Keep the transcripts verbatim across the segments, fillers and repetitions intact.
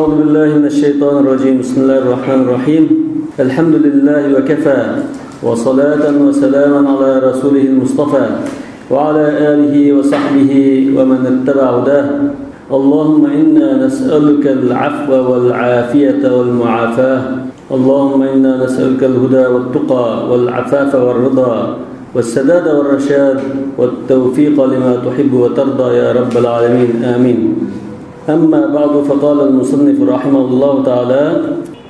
أعوذ بالله من الشيطان الرجيم. بسم الله الرحمن الرحيم. الحمد لله وكفى، وصلاة وسلاما على رسوله المصطفى، وعلى آله وصحبه ومن اتبع هداه. اللهم إنا نسألك العفو والعافية والمعافاة. اللهم إنا نسألك الهدى والتقى والعفاف والرضا والسداد والرشاد والتوفيق لما تحب وترضى يا رب العالمين. آمين. أما بعد، فقال المصنف رحمه الله تعالى،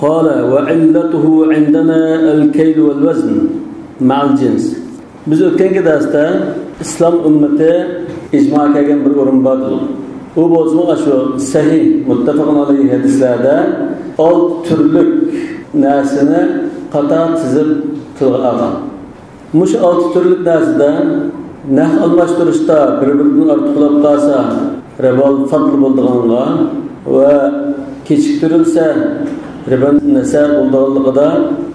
قال: وعلته عندنا الكيل والوزن مع الجنس. بىز ئۆتكەنكى دەرستە ئىسلام ئۈممىتى ئىجما كەلگەن بىر ئورۇن بار دېدۇق. ئۇ بولسىمۇ ئاشۇ سەھىھ، مۇتتەپەقۇن ئەلەيھى ھەدىسلەردە ئالتە تۈرلۈك نەرسىنى قاتار تىزىپ تىلغا ئالغان. مۇشۇ ئالتە تۈرلۈك نەرسىدە نەق ئالماشتۇرۇشتا بىر-بىرىدىن ئارتۇقلاپ قالسا، رىبال فەتل بولىدىغانغا ۋە كېچىكتۈرۈلسە، رىبا نەسە بولىدىغانلىقىدا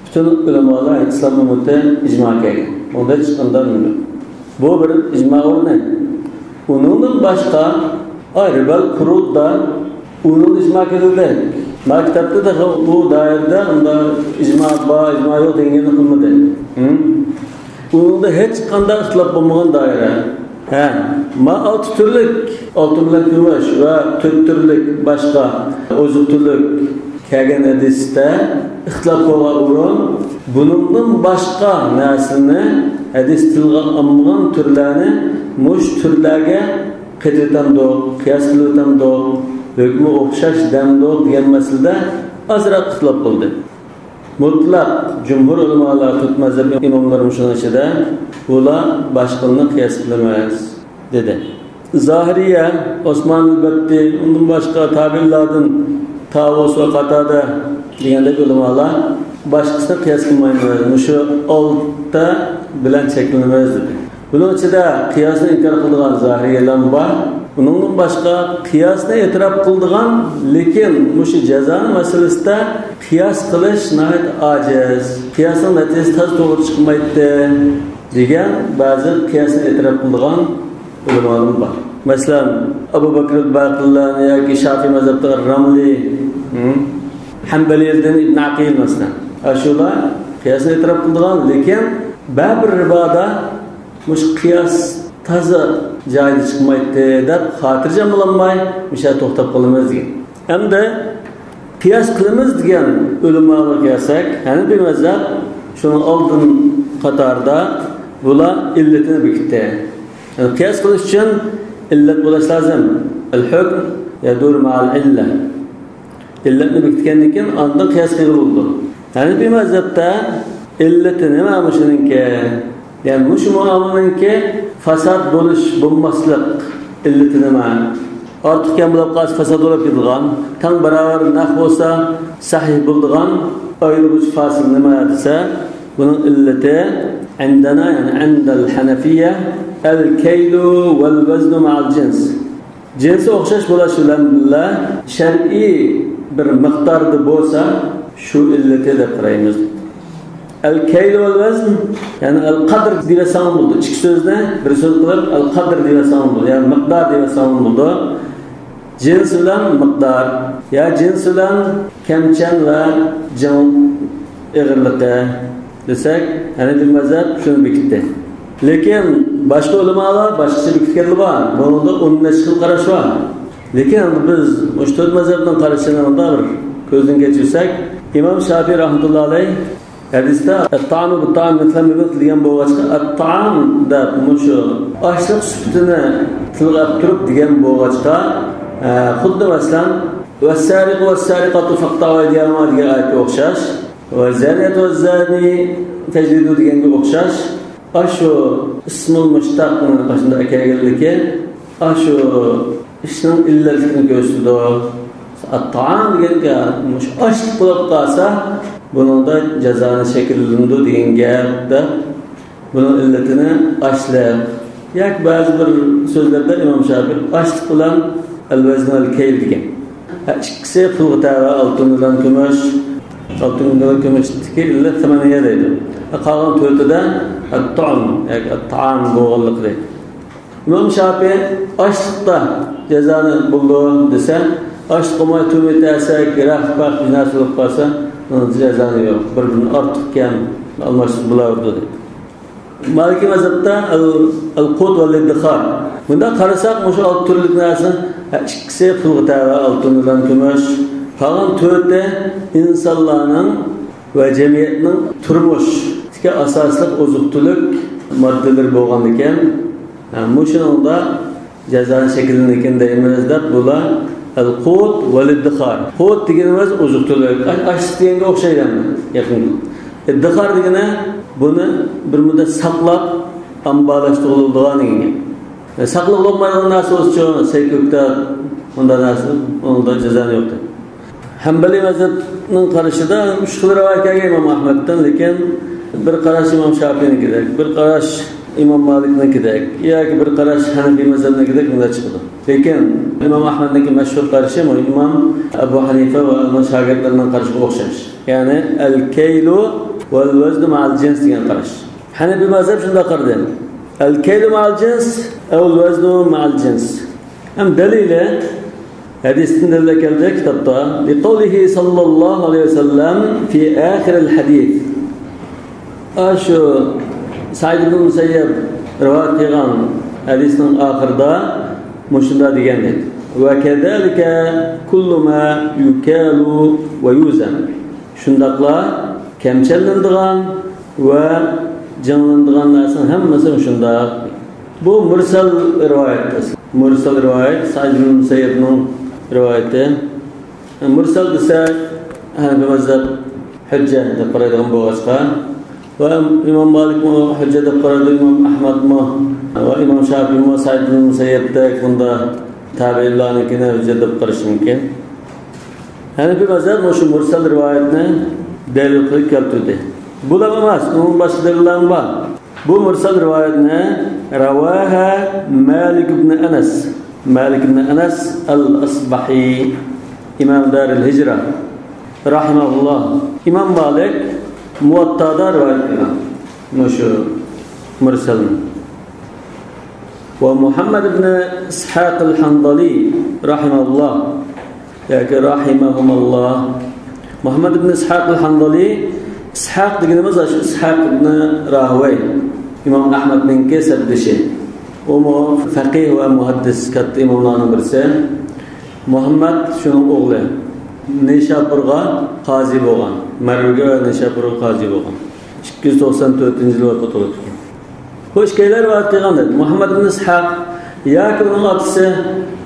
پۈتۈن ئۆلىمالار، ئىسلام ئۈممىتى ئىجما كەلگەن. ئۇندا ھېچقانداق نېمە يوق. بۇ بىر ئىجما ئورنى. ئۇنىڭدىن باشقا، ئاي، رىبال قۇرۇلدا ئۇنىڭ ئىجما كېلىدۇ. ما كىتابتا تېخى بۇ دائىرىدە ئۇنداق ئىجما بار، ئىجما يوق دېگەن گەپنى قىلمىدى. ھە؟ ئۇنىڭدا ھېچقانداق ئىختىلاپ بولمىغان دائىرە. ھە، ما ئالتە تۈرلۈك ئالتۇن بىلەن كۈمۈش ۋە تۆت تۈرلۈك باشقا ئوزۇق-تۈلۈك كەلگەن ھەدىستە ئىختىلاپ بولغان ئورۇن، بۇنىڭدىن باشقا نەرسىنى، ھەدىس تىلغا ئالمىغان تۈرلەرنى مۇشۇ تۈرلەرگە قېتىۋېتەمدۇق، قىياس قىلىۋېتەمدۇق، ھۆكمى ئوخشاش دەمدۇق دېگەن مەسىلىدە ئازراق ئىختىلاپ بولدى. مۇتلەق جۇمھۇر ئۆلىمالار، تۆت مەزھەپ ئىماملىرى مۇشۇنىڭ ئىچىدە، بۇلار باشقىلىرىنى قىياس قىلىمىز دېدى. زاھىرىيە، ئوسمان ئەلبەتتى، ئۇندىن باشقا تابىئىنلاردىن تاۋۇس ۋە قاتادە دېگەندەك ئۆلىمالار باشقىسىنى قىياس قىلمايمىز، مۇشۇ ئالتە بىلەن چەكلىنىمىز دېدى. بۇنىڭ ئىچىدە قىياسنى ئىنكار قىلىدىغان زاھىرىيەلەرمۇ بار. ئۇنىڭدىن باشقا قىياسنى ئېتىراپ قىلىدىغان، لېكىن مۇشۇ جازانىڭ مەسىلىسىدە قىياس قىلىش ناھايىتى ئاجىز، قىياسنىڭ نەتىجىسى تازا توغرا چىقمايتتى دېگەن بەزى قىياسنى ئېتىراپ قىلىدىغان ئۆلىمالىرىمۇ بار. مەسىلەن، ئەبۇ بەكرىل باقىرلارنى ياكى شافىي مەزھەپتە راملى، ھەمبەلىيلەردىن ئىبن ئەقىل مەسىلەن. ئاشۇلار قىياسنى ئېتىراپ قىلىدىغان، لېكىن بەزى بىر رىۋايەتتە مۇشۇ قىياس تازا جايىدا چىقمايتتى دەپ خاتىرجەم بولالماي، مۇشۇ يەردە توختاپ قالىمىز دېگەن. ئەمدى قىياس قىلىمىز دېگەن ئۆلىمالارغا كەلسەك، ھەنەپىي مەزھەپ شۇنىڭ ئالدىن قاتاردا بۇلار ئىللىتىنى بېكىتتى. يەنى قىياس قىلىش ئۈچۈن ئىللەت بولۇش لازىم. الحكم يدور مع العلة. ئىللەتنى بېكىتكەندىن كېيىن ئاندىن قىياس قىلغىلى بولىدۇ. ھەنەپىي مەزھەپتە ئىللىتى نېمە مۇشۇنىڭكى؟ يەنى مۇشۇ مۇئامىلىنىڭكى فاساد بولۇش، بولماسلىق ئىللىتى نېمە؟ ئارتۇق كەم بولۇپ قالسا فاساد بولۇپ كېتىدىغان، تەڭ باراۋەر نەق بولسا سەھىھ بولىدىغان ئايرىغۇچ فاسىل نېمە دېسە، بۇنىڭ ئىللىتى عندنا، يەنى عند الحنفية، الكيل والوزن مع الجنس. جىنسى ئوخشاش بولۇش بىلەن بىللە شەرئىي بىر مىقداردا بولسا، شۇ ئىللىتى دەپ قارايمىز. الكيل والوزن، يەنى القدر دېيىۋەتسەڭ بولىدۇ. ئىككى سۆزنى بىر سۆز قىلىپ، القدر دېيىۋەتسەڭ بولىدۇ. يەنى مىقدار دېيىۋەتسەڭ بولىدۇ. جىنس بىلەن مىقدار، يا جىنس بىلەن كەمچەن ۋە جىڭ ئېغىرلىقى دېسەك، ھەنەپىي مەزھەپ شۇنى بېكىتتى. لېكىن باشقا ئۆلىمالار باشقىچە بېكىتكەنلەر بار. بۇنىڭدا ئون نەچچە خىل قاراش بار. لېكىن ئەمدى بىز مۇشۇ تۆت مەزھەپنىڭ قارىشىنى مۇنداق بىر كۆزدىن كەچۈرسەك، ئىمام شافىئىي رەھمەتۇللا ئەلەيھ ھەدىستە الطعام بالطعام مثلا بمثل دېگەن بولغاچقا، الطعام دەپ مۇشۇ ئاشلىق سۈپىتىنى تىلغا ئېلىپ تۇرۇپ دېگەن بولغاچقا، ئە، خۇددى مەسىلەن، والسارق والسارقة فاقطعوا أيديهما دېگەن ئايەتكە ئوخشاش، والزانية والزاني فاجلدوا دېگەنگە ئوخشاش، ئاشۇ ئىسمۇل مۇشتەقنى ئاشۇنداق ئەكەلگەنلىكى، ئاشۇ ئىشنىڭ ئىللەتلىكىنى كۆرسىتىدۇ. ئەتتائام دېگەنگە مۇشۇ ئاشلىق بولۇپ قالسا، بۇنىڭدا جازانى شەكىللىنىدۇ دېگەن گەپ دەپ، بۇنىڭ ئىللىتىنى ئاشلىق ياكى بەزى بىر سۆزلەردە ئىمام شافىئى ئاشلىق بىلەن ئەلۋەزن ۋەل كەيل دېگەن. ھە، ئىككىسى پۇلغا تەۋە، ئالتۇن بىلەن كۈمۈش، ئالتۇن بىلەن كۈمۈشتىكى ئىللەت سەمەنىيە دەيدۇ. ھە، قالغان تۆتىدە ئەتتائام ياكى ئەتتائام بولغانلىقى دەيدۇ. ئىمام شافىئى ئاشلىقتا جازانى بولىدۇ دېسە، ئاشلىق بولماي تۈرمە تەسەك، رەخت پەخت بىر نەرسە بولۇپ قالسا، ئۇنىڭ جازاسى يوق. بىر-بىرىنى ئارتۇق كەم ئالماشتۇرۇپ بولاۋېرىدۇ دەيدۇ. مالىكىي مەزھەپتە ئەل، ئەل قۇت ۋەل ئىددىخار. بۇنداق قارىساق، مۇشۇ ئالتە تۈرلۈك نەرسىنىڭ، ھە، ئىككىسى پۇلغا تەۋە، ئالتۇن بىلەن كۈمۈش. قالغان تۆتى ئىنسانلارنىڭ ۋە جەمئىيەتنىڭ تۇرمۇشتىكى ئاساسلىق ئوزۇق-تۈلۈك ماددىلىرى بولغاندىكىن، ھە، مۇشۇنىڭدا جازا شەكىللىنىدىكەن دەيمىز دەپ، بۇلار ئەل قۇت ۋەل ئىددىخار. قۇت دېگىنىمىز ئوزۇق-تۈلۈك، ئاش، ئاش دېگەنگە ئوخشايدۇ ئەمدى يېقىندا. ئىددىخار دېگىنى بۇنى بىر مۇددەت ساقلاپ، ئامبارلاشتۇرۇلىدىغان دېگەن گەپ. ساقلىغىلى بولمايدىغان نەرسە بولسىچۇ، سەي، كۆكتات، ئۇنداق نەرسە، ئۇنىڭدا جازا يوق دەيدۇ. ھەنبەلىي مەزھەپنىڭ قارىشىدا ئۈچ خىل رىۋايەت كەلگەن ئىمام ئەھمەدتىن، لېكىن بىر قاراش ئىمام شاپىئىنىڭكىدەك، بىر قاراش ئىمام مالىكنىڭكىدەك ياكى بىر قاراش ھەنەفىي مەزھەپنىڭكىدەك بۇنداق چىقىدۇ. لېكىن ئىمام ئەھمەدنىڭكى مەشھۇر قارىشى بۇ ئىمام ئەبۇ ھەنىفە ۋە ئۇنىڭ شاگىرتلىرىنىڭ قارىشىغا ئوخشاش. يەنى ئەل كەيلۇ ۋەل ۋەزنۇ مەئەل جىنس دېگەن قاراش. ھەنەفىي مەزھەپ شۇنداق قارىدى. ئەل كەيلۇ مەئەل جىنس ئەۋ ۋەزنۇ مەئەل جىنس. ھەم دەلىلى، ھەدىستىن دەلىل كەلدى كىتابتا. لقوله صلى الله عليه وسلم في آخر الحديث. ئاشۇ سەئىد ئىبن مۇسەييەب رىۋايەت قىلغان ھەدىسنىڭ ئاخىرىدا مۇشۇنداق دېگەن دەيدۇ. وكذلك كل ما يكال ويوزن. شۇنداقلا كەمچەللىنىدىغان ۋە جىڭلىنىدىغان نەرسىنىڭ ھەممىسى شۇنداق. بۇ مۇرسەل رىۋايەت. مۇرسەل رىۋايەت، سەئىد ئىبن مۇسەييەبنىڭ رىۋايىتى. مۇرسەل دېسە، ھەنەفىي مەزھەپ ھۆججە دەپ قارايدىغان بولغاچقا، ۋە ئىمام مالىكمۇ ھۆججە دەپ قارايدۇ، ئىمام ئەھمەدمۇ ۋە ئىمام شاپىئىمۇ سەئىد ئىبن مۇسەييەبتەك بۇنداق تابىئىنلارنىڭكىنى ھۆججە دەپ قارىشى مۇمكىن. ھەنەفىي مەزھەپ مۇشۇ مۇرسەل رىۋايەتنى دەلىل قىلىپ كەلتۈردى. بۇلا ئەمەس، ئۇنىڭ باشقا دەلىللەرمۇ بار. بۇ مۇرسەل رىۋايەتنى رەۋاھە مالىك ئىبن ئەنەس، مالىك ئىبن ئەنەس ئەل ئەسبەھى، ئىمام دارىل ھىجرا، رەھىمەھۇللاھ. ئىمام مالىك مۇۋەتتادا رىۋايەت قىلغان مۇشۇ مۇرسەلنى. ۋە مۇھەممەد ئىبن ئىسھاق ئەل ھەنزەلى، رەھىمەھۇللاھ. ياكى رەھىمەھۇمۇللاھ. مۇھەممەد ئىبن ئىسھاق ئەل ھەنزەلى، ئىسھاق دېگىنىمىز ئاشۇ ئىسھاق ئىبن راھۇۋەي، ئىمام ئەھمەدنىڭكى سەپدىشى. ئۇمۇ فەقىھ ۋە مۇھەددىس، كاتتا ئىماملارنىڭ بىرسى. مۇھەممەد شۇنىڭ ئوغلى. نىشاپۇرغا قازى بولغان. مەرۋگە ۋە نىشاپۇرغا قازى بولغان. ئىككى يۈز توقسان تۆتىنچى يىلى ۋاپات بولۇپتىكەن. بۇ ئىككىيلەن رىۋايەت قىلغان دەيدۇ. مۇھەممەد ئىبن ئىسھاق ياكى ئۇنىڭ ئاتىسى،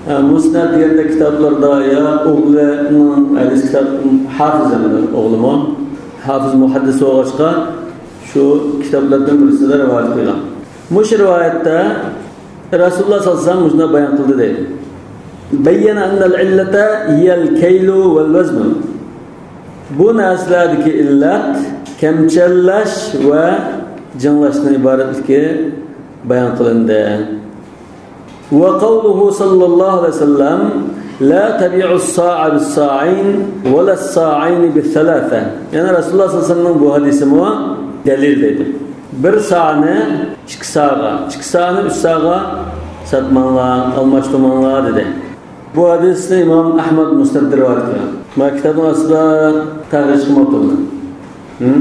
ئە، مۇسنەد دېگەندەك كىتابلاردا يا ئوغلىنىڭ ھەدىس كىتاب، ھافىز ئەمدى ئوغلىمۇ. ھافىز مۇھەددىس بولغاچقا شۇ كىتابلاردىن بىرسىدە رىۋايەت قىلغان. مۇشۇ رىۋايەتتە رەسۇلۇللاھ سەللەللاھۇ ئەلەيھى ۋەسەللەم مۇشۇنداق بايان قىلدى دەيدۇ. بەييەنە ئەننەل ئىللەتە ھىيەل كەيلۇ ۋەل ۋەزنۇ. بۇ نەرسىلەردىكى ئىللەت كەمچەللەش ۋە جىڭلاشتىن ئىبارەتلىكى بايان قىلىندى. ۋە قەۋلۇھۇ سەللەللاھۇ ئەلەيھى ۋەسەللەم، لا تەبىئۇس سائە بىس سائەين ۋەلەس سائەينى بىس سەلاسە. يەنى رەسۇلۇللاھ سەللەللاھۇ ئەلەيھى ۋەسەللەمنىڭ بۇ ھەدىسىمۇ دەلىل دەيدۇ. بىر سانى ئىككى ساغا، ئىككى سانى ئۈچ ساغا ساتماڭلار، ئالماشتۇرماڭلار دېدى. بۇ ھەدىسنى ئىمام ئەھمەد مۇسنەدتە رىۋايەت قىلغان. مانا كىتابنىڭ ئاستىدا تەخرىج قىلماپتۇ بۇنى. ھىم؟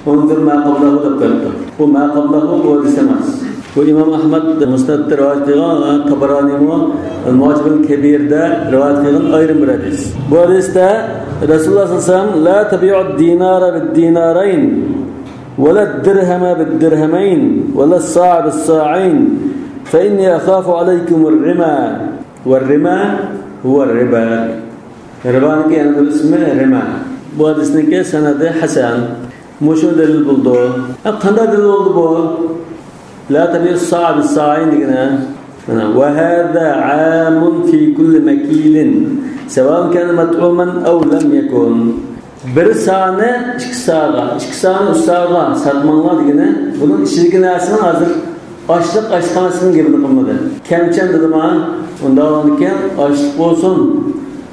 ئۇنزۇر ما قەبلەھۇ دەپ قويۇپتۇ. بۇ ما قەبلەھۇ بۇ ھەدىس ئەمەس. بۇ ئىمام ئەھمەد مۇسنەدتە رىۋايەت قىلغان، تەبەرانىمۇ مۇئجەمۇل كەبىردە رىۋايەت قىلغان ئايرىم بىر ھەدىس. بۇ ھەدىستە رەسۇلۇللاھ سەللەللاھۇ ئەلەيھى ۋەسەللەم، لا تەبىئۇد دىنارە بىد دىنارەين. ولا الدرهم بالدرهمين، ولا الصاع بالصاعين، فإني أخاف عليكم الربا، والربا هو الربا. رىبانىڭكى يەنە بىر ئىسمى رىما. بۇ ھەدىسنىڭكى سەنەدى ھەسەن. مۇشۇ دەلىل بولىدۇ. ھە، قانداق دەلىل بولدى بۇ؟ لا تبيع الصاع بالصاعين دېگىنى. مانا، وهذا عام في كل مكيل سواء كان مطعوما أو لم يكن. بىر سانى ئىككى ساغا، ئىككى سانى ئۈچ ساغا ساتماڭلار دېگىنى، بۇنىڭ ئىچىدىكى نەرسىنىڭ ھازىر ئاشلىق، ئاشخانىسىنىڭ گېپىنى قىلمىدى. كەمچەل دېدىما؟ ئۇنداق بولغاندىكىن ئاشلىق بولسۇن،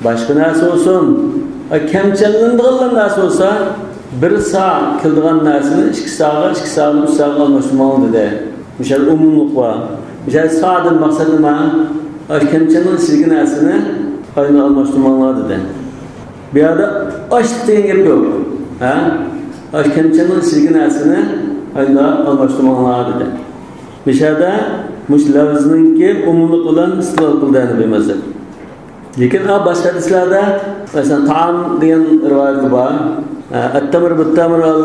باشقا نەرسە بولسۇن. ئا، كەمچەللىنىدىغان نەرسە بولسا، بىر سا كېلىدىغان نەرسىنى ئىككى ساغا، ئىككى ساغا، ئۈچ ساغا ئالماشتۇرماڭ دېدى. مىسال ئومۇملۇق بار. مىسال سادىن مەقسەت نېمە؟ ئاشۇ كەمچەلنىڭ ئىچىدىكى نەرسىنى ئاينى ئالماشتۇرماڭلار دېدى. بۇ يەردە ئاشلىق دېگەن گەپ يوق. ھە؟ ئاش كەمچەلنىڭ ئىچىدىكى نەرسىنى ئاينى ئالماشتۇرماڭلار دېدى. بۇ يەردە مۇشۇ لەۋزنىڭكى ئومۇملۇق بىلەن ئىستىدلال قىلدى ھەنەفىي مەزھەپ. لېكىن، ئا، باشقا ھەدىسلەردە، مەسىلەن، تائام دېگەن رىۋايەت بار. ئە، ئەتتەمر بىتتەمر، ئەل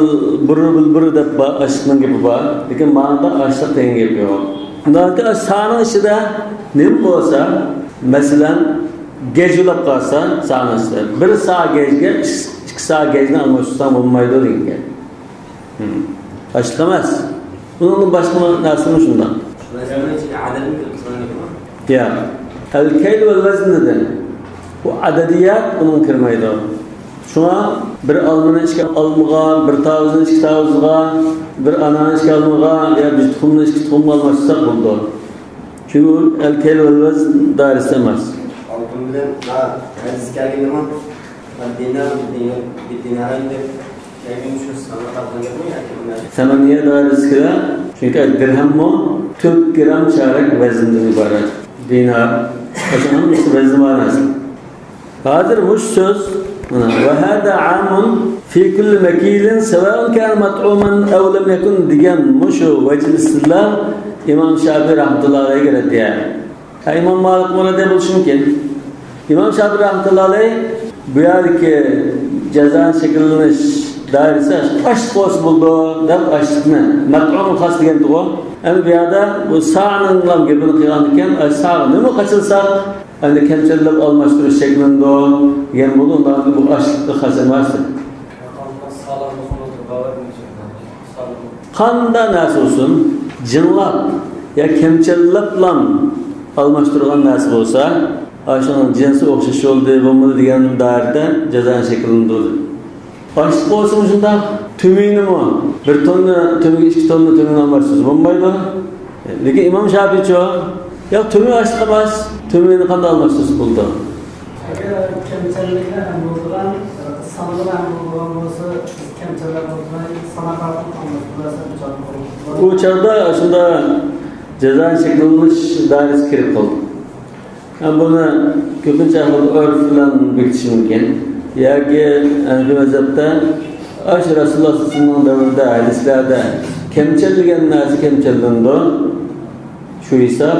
بۇرر بىل بۇرر دەپ بار، ئاشلىقنىڭ گېپى بار. لېكىن ماڭىدا ئاشلىق دېگەن گەپ يوق. شۇنداق سانىڭ ئىچىدە نېمە بولسا، مەسىلەن، گەج ئۇلاپ قالسا، سانىڭ ئىچىدە بىر سا گەجگە ئىككى سا گەجنى ئالماشتۇرساڭ بولمايدۇ دېگەن گەپ. ھىم. ئاشلىق ئەمەس. ئۇنىڭدىن باشقا نەرسىمۇ شۇنداق. ۋەزىننىڭ ئىچىگە ئەدەدمۇ كىرىپ قالغان گەپمۇ؟ ياق. ئەل كەيل ۋەل ۋەزن دېدى. بۇ ئەدەدىيات ئۇنىڭغا كىرمەيدۇ. شۇڭا بىر ئالمىنى ئىككى ئالمىغا، بىر تاۋۇزنى ئىككى تاۋۇزغا، بىر ئانانى ئىككى ئالمىغا يا بىر تۇخۇمنى ئىككى تۇخۇمغا ئالماشتۇرساق بولىدۇ. چۈنكى ئۇ ئەل كەيل ۋەل ۋەزن دائىرىسىدە ئەمەس. ئالتۇن بىلەن، ھە، ھەدىس كەلگىنىمۇ، دىنار، دىنار، دىنار دەپ كەلگىنى شۇ سانغا قارىغان گەپمۇ ياكى بۇ نەرسە؟ سەمەنىيە دائىرىسىگە، چۈنكى دىرھەممۇ تۆت گرام چارەك ۋەزىندىن ئىبارەت. دىنار، ئاشۇ ھەممىسى ۋەزنى بار نەرسە. ھازىر مۇشۇ سۆز، مانا، ۋەھەدە ئامۇن فى كۈللى مەكىلىن سەۋائۇن كانە مەتئۇمەن ئەۋ لەم يەكۇن دېگەن مۇشۇ ۋەجىل ئىستىدلال ئىمام شافىئى رەھمەتۇللاھى ئەلەيھىگە رەددىيە. ھە، ئىمام مالىكمۇ رەددىيە بولۇشى مۇمكىن. ئىمام شافىئى رەھمەتۇللاھى ئەلەيھ بۇ يەردىكى جازانى شەكىللىنىش دائىرىسى ئاشلىق بولسا بولىدۇ دەپ ئاشلىقنى مەتئۇمۇن خاس دېگەنتىغۇ. ئەمدى بۇ يەردە بۇ سانىڭلام گېپىنى قىلغاندىكىن، ئاشۇ ساغا نېمە قاچىلىساق، ئەمدى كەمچەللەپ ئالماشتۇرۇش چەكلىنىدۇ دېگەن بولدى، ئۇنداق بۇ ئاشلىققا خاس ئەمەس. قانداق نەرسە بولسۇن، جىڭلاپ يا كەمچەللەپلام ئالماشتۇرغان نەرسە بولسا، ئاشۇنىڭ جىنسى ئوخشاش بولدى، بولمىدى دېگەن دائىرىدە جازانى شەكىللىنىدۇ. ئاشلىق بولسىمۇ شۇنداق، تۈمىنىمۇ بىر توننا تۈمىگە ئىككى توننا تۈمىنى ئالماشتۇرسا بولمايدۇ. لېكىن ئىمام شاپىيچۇ، ياق، تۈمى ئاشلىق ئەمەس، تۈمىنى قانداق ئالماشتۇرسا بولىدۇ؟ ئەگەر كەمچەللىكنى ھەم بولىدىغان، سانغىنى ھەم بولىدىغان بولسا، بىز كەمچەللەپ بولماي، ساناقارتىن ئالماشتۇرسا، ئۇ چاغدا بولىدۇ. ئۇ چاغدا شۇنداق جازانى شەكىللىنىش دائىرىسىگە كىرىپ قالدى. ھەم بۇنى كۆپىنچە ئەھۋالدا ئۆرپ بىلەن بېكىتىش مۇمكىن. ياكى ھەنەفىي مەزھەپتە ئاشۇ رەسۇلۇللاھ سەللەللاھۇ ئەلەيھى ۋەسەللەمنىڭ دەۋرىدە ھەدىسلەردە كەمچەللىگەن نەرسە كەمچەللىنىدۇ. شۇ ھېساب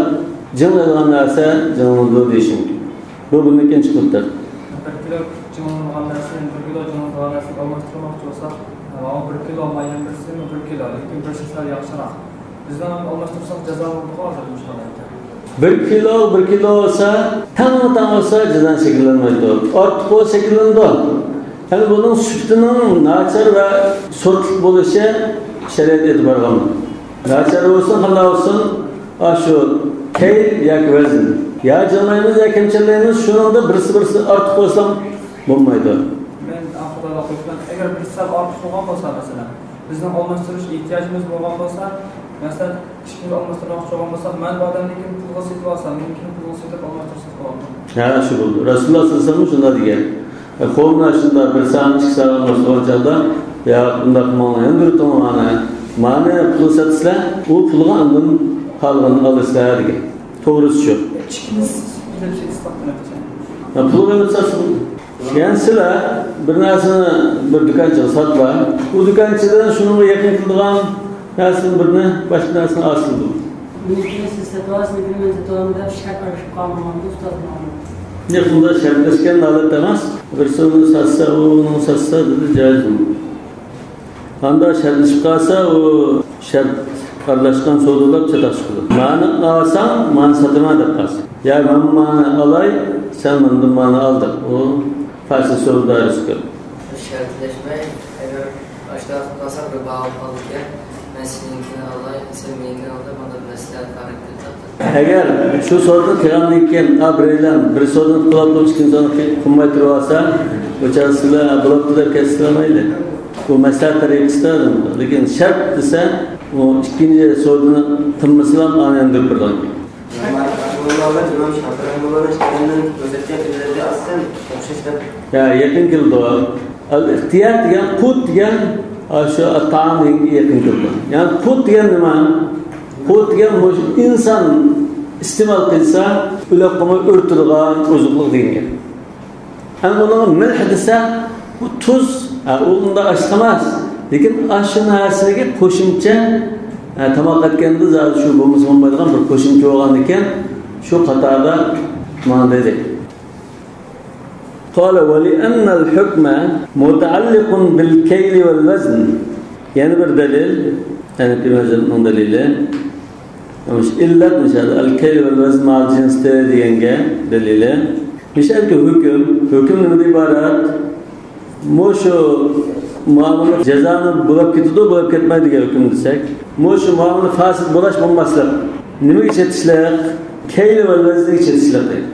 جىڭلىنىدىغان نەرسە جىڭلىنىدۇ دېيىش مۇمكىن. بۇ بۇندىن كېيىن چىقىپ كېتەر. بىر كىلو جىڭلىنىدىغان نەرسىنى بىر كىلو جىڭلىنىدىغان نەرسىگە ئالماشتۇرماقچى بولساق، ماۋۇ بىر كىلو ماينىڭ بىرسىمۇ بىر كىلو، لېكىن بىرسى سەل ياخشىراق. بىزنىڭ ئالماشتۇرساق جازا بولىدىغۇ ھازىر مۇشۇ ھالەتتە. بىر كىلو، بىر كىلو بولسا، تەڭمۇ تەڭ بولسا جازا شەكىللەنمەيدۇ. ئارتۇق بولسا شەكىللىنىدۇ. يەنى بۇنىڭ سۈپىتىنىڭ ناچار ۋە سوتلۇق بولۇشى شەرىئەت ئېتىبارىغا ئالمايدۇ. ناچار بولسۇن، قانداق بولسۇن، ئاشۇ كەيل ياكى ۋەزىن. يا جىڭلايمىز، يا كەمچەللەيمىز، شۇنىڭدا بىرسى بىرسى ئارتۇق بولسا بولمايدۇ. مەن ئاخىردا قويۇپمەن، ئەگەر بىر سەل ئارتۇق بولغان بولسا، مەسىلەن، بىزنىڭ ئالماشتۇرۇش ئېھتىياجىمىز بولغان بولسا، مەسىلەن، ئىككىمىز ئالماشتۇرماقچى بولغان بولساق، مەن بۇ ئادەمنىڭكىنى پۇلغا سېتىپ ئالسام، مېنىڭكىنى پۇلغا سېتىپ ئالماشتۇرساق بولامدۇ؟ ھە، شۇ بولدى. رەسۇلۇللاھ سەللەللاھۇ ئەلەيھى ۋەسەللەم شۇنداق دېگەن. ئە، قومنا شۇنداق بىر سان، ئىككى سان ئالماشتۇرغان چاغدا، يا بۇنداق قىلماڭلار، ياندۇرۇپ تۇرۇڭ مانا. مانا پۇلغا ساتىسىلەر، ئۇ پۇلغا ئاندىن قالغىنىنى ئالىسىلەر دېگەن. توغرىسى شۇ. ئىككىمىز بىلەن سېتىشتۇق دېمەكچى. ھە، پۇلغا ئېلىپ ساتسا بولدى. يەنى سىلەر بىر نەرسىنى بىر دۇكانچىغا ساتلا، ئۇ دۇكانچىدىن شۇنىڭغا يېقىن كېلىدىغان نەرسىدىن بىرنى، باشقا نەرسىنى ئالسىلا بولدى. مېنىڭكىنى سىز سېتىۋالسىڭىز، مېنىڭكىنى مەن سېتىۋالىمەن دەپ شەرت ئېلىشىپ قالمىغاندۇ ئۇستاز؟ ياق، بۇنداق شەرتلەشكەن ھالەتتە ئەمەس. بىرسى ئۇنى ساتسا، ئۇ ئۇنىڭ ساتسا دېدى، جايىزمۇ؟ ئاندا شەرتلىشىپ قالسا، ئۇ شەرت ئارىلاشقان سودىلار چاتاق چىقىدۇ. مانى ئالساڭ، مانى ساتىمەن دەپ قالسا. يا مەن مانى ئالاي، سەن مەندىن مانى ئال دەپ. ئۇ پاسىل سودا دائىرىسىگە كىرىدۇ. شەرتلەشمەي، ئەگەر ئاشۇنداق قىلساق، رىبا بولۇپ قالىدىكەن. مەن سېنىڭكىنى ئالاي، سەن مېنىڭكىنى ئال دەپ، مانا مەسلىھەت خاراكتېرىدە. ئەگەر شۇ سودىنى قىلغاندىن كېيىن، ئا، بىرەيلەن بىر سودىنى قىلىۋاپلا، ئىككىنچى سودىنى قىل-، قىلماي تۇرۇۋالسا، ئۇ چاغدا سىلەر، ئا، بولۇپتۇ دەپ كەتسىلەر مەيلى. بۇ مەسلىھەت تەرىقىسىدە، لېكىن شەرت دېسە، ئۇ ئىككىنچى سودىنى تىنمىسىلام ئانى ياندۇرۇپ بېرىدىغان گەپ. يا، يېقىن كېلىدۇ. ئەل ئىختىيار دېگەن، قۇت دېگەن، ئاشۇ تائام دېگەنگە يېقىن كېلىدۇ. يەنى قۇت دېگەن نېمە؟ قۇت دېگەن مۇشۇ ئىنسان ئىستېمال قىلسا، ئۆلۈپ قالماي ئۆرە تۇرىدىغان ئوزۇقلۇق دېگەن گەپ. ئەمما ئۇنىڭغا مىلھ دېسە، بۇ تۇز، ھە، ئۇ ئۇنداق ئاشلىق ئەمەس. لېكىن ئاشۇ نەرسىگە قوشۇمچە، ھە، تاماق ئەتكەندە زادى شۇ بولمىسا بولمايدىغان بىر قوشۇمچە بولغاندىكىن، شۇ قاتاردا مانا دېدى. قال: ولأن الحكم متعلق بالكيل والوزن. يەنە بىر دەلىل، ھەنەفىي مەزھەپنىڭ دەلىلى. مۇشۇ ئىللەت، مۇشۇ ئەل كەيل ۋەل ۋەزن مەئەل جىنسى دېگەنگە دەلىلى. مۇشۇ يەردىكى ھۆكۈم، ھۆكۈم نېمىدىن ئىبارەت؟ مۇشۇ مۇئامىلە جازانى بولاپ كېتىدۇ، بولاپ كەتمەيدۇ دېگەن ھۆكۈم دېسەك، مۇشۇ مۇئامىلە فاسىد بولاش، بولماسلىق. نېمىگە چېتىشلىق؟ كەيل ۋەل ۋەزنگە چېتىشلىق دەيدۇ.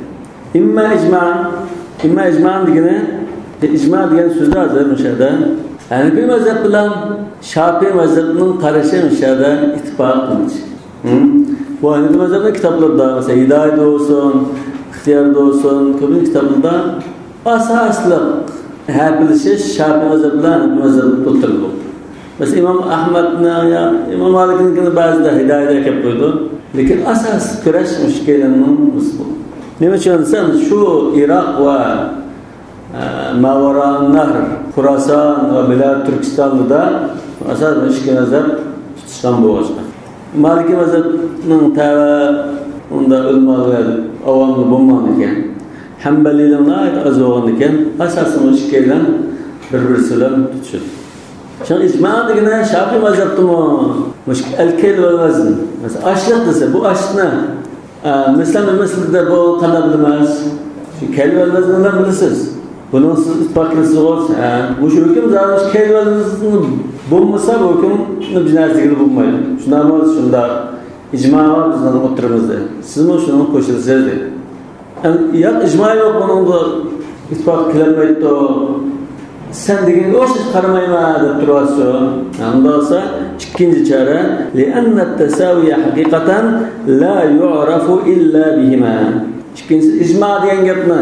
ئىمما ئىجمائەن، ئىمما ئىجمائەن دېگىنى، ئىجما دېگەن سۆزدە ھازىر مۇشۇ يەردە ھەنەفىي مەزھەپ بىلەن شاپىئىي مەزھەپنىڭ قارىشى مۇشۇ يەردە ئىتتىپاق قىلىنىش. ھىم؟ بۇ ھەنەفىي مەزھەپنىڭ كىتابلىرىدا، مەسىلەن، ھىدايەتتە بولسۇن، ئىختىياردا بولسۇن، كۆپىنچە كىتابلاردا ئاساسلىق ھەپىلىشىش شاپىئىي مەزھەپ بىلەن ھەنەفىي مەزھەپ ئوتتۇرىدا بولىدۇ. مەسىلەن، ئىمام ئەھمەدنىڭ يا ئىمام مالىكنىڭكىنى بەزىدە ھىدايەتتە كەپ قويىدۇ. لېكىن ئاساسلىق كۈرەش مۇشۇ ئىككىيلەننىڭ بۇ. نېمە ئۈچۈن دېسەم، شۇ ئىراق ۋە، ئە، ماۋارانەھر، خۇراسان ۋە بىلاد تۈركىستاندا ئاساسەن مۇشۇ ئىككى مەزھەپ تۇتۇشقان بولغاچقا. مالىكىي مەزھەپنىڭ تەۋە ئۇندا ئۆلىمالىرى ئاۋاملىق بولمىغان ئىكەن. ھەمبەلىيلەر ناھايىتى ئاز بولغاندىكىن، ئاساسەن مۇشۇ ئىككىيلەن بىر-بىرسى بىلەن تۇتۇشىدۇ. شۇڭا ئىجما دېگىنى شافىئىي مەزھەپتىمۇ مۇشۇ ئەل كەيل ۋەل ۋەزن. مەسىلەن، ئاشلىق دېسە، بۇ ئاشلىقنى، ئە، مىسلان بىر مىسلىدا بۇ قانداق بىلىمىز؟ شۇ كەيل ۋەل ۋەزن بىلەن بىلىسىز. بۇنىڭ سىز ئىتتىپاق قىلىسىزغۇ؟ ھە، مۇشۇ ھۆكۈم زادى شۇ كەيل ۋەل ۋەزن بولمىسا، بۇ ھۆكۈمنى بىز نەرسە دېگىلى بولمايدۇ. شۇنداقمۇ؟ شۇنداق. ئىجما بار بىزنىڭ ئوتتۇرىمىزدا. سىزمۇ شۇنىڭغا قوشۇلىسىز دېدى. ئەم، ياق، ئىجما يوق، بۇنىڭغا ئىتتىپاق كېلەلمەيدۇ. سەن دېگەنگە ئوخشاش قارىمايمەن دەپ تۇرۇۋاتىسۇ. ئۇنداق بولسا، ئىككىنچى چارە، لأن التساوي حقيقة لا يعرف إلا بهما. ئىككىنچىسى، ئىجما دېگەن گەپنى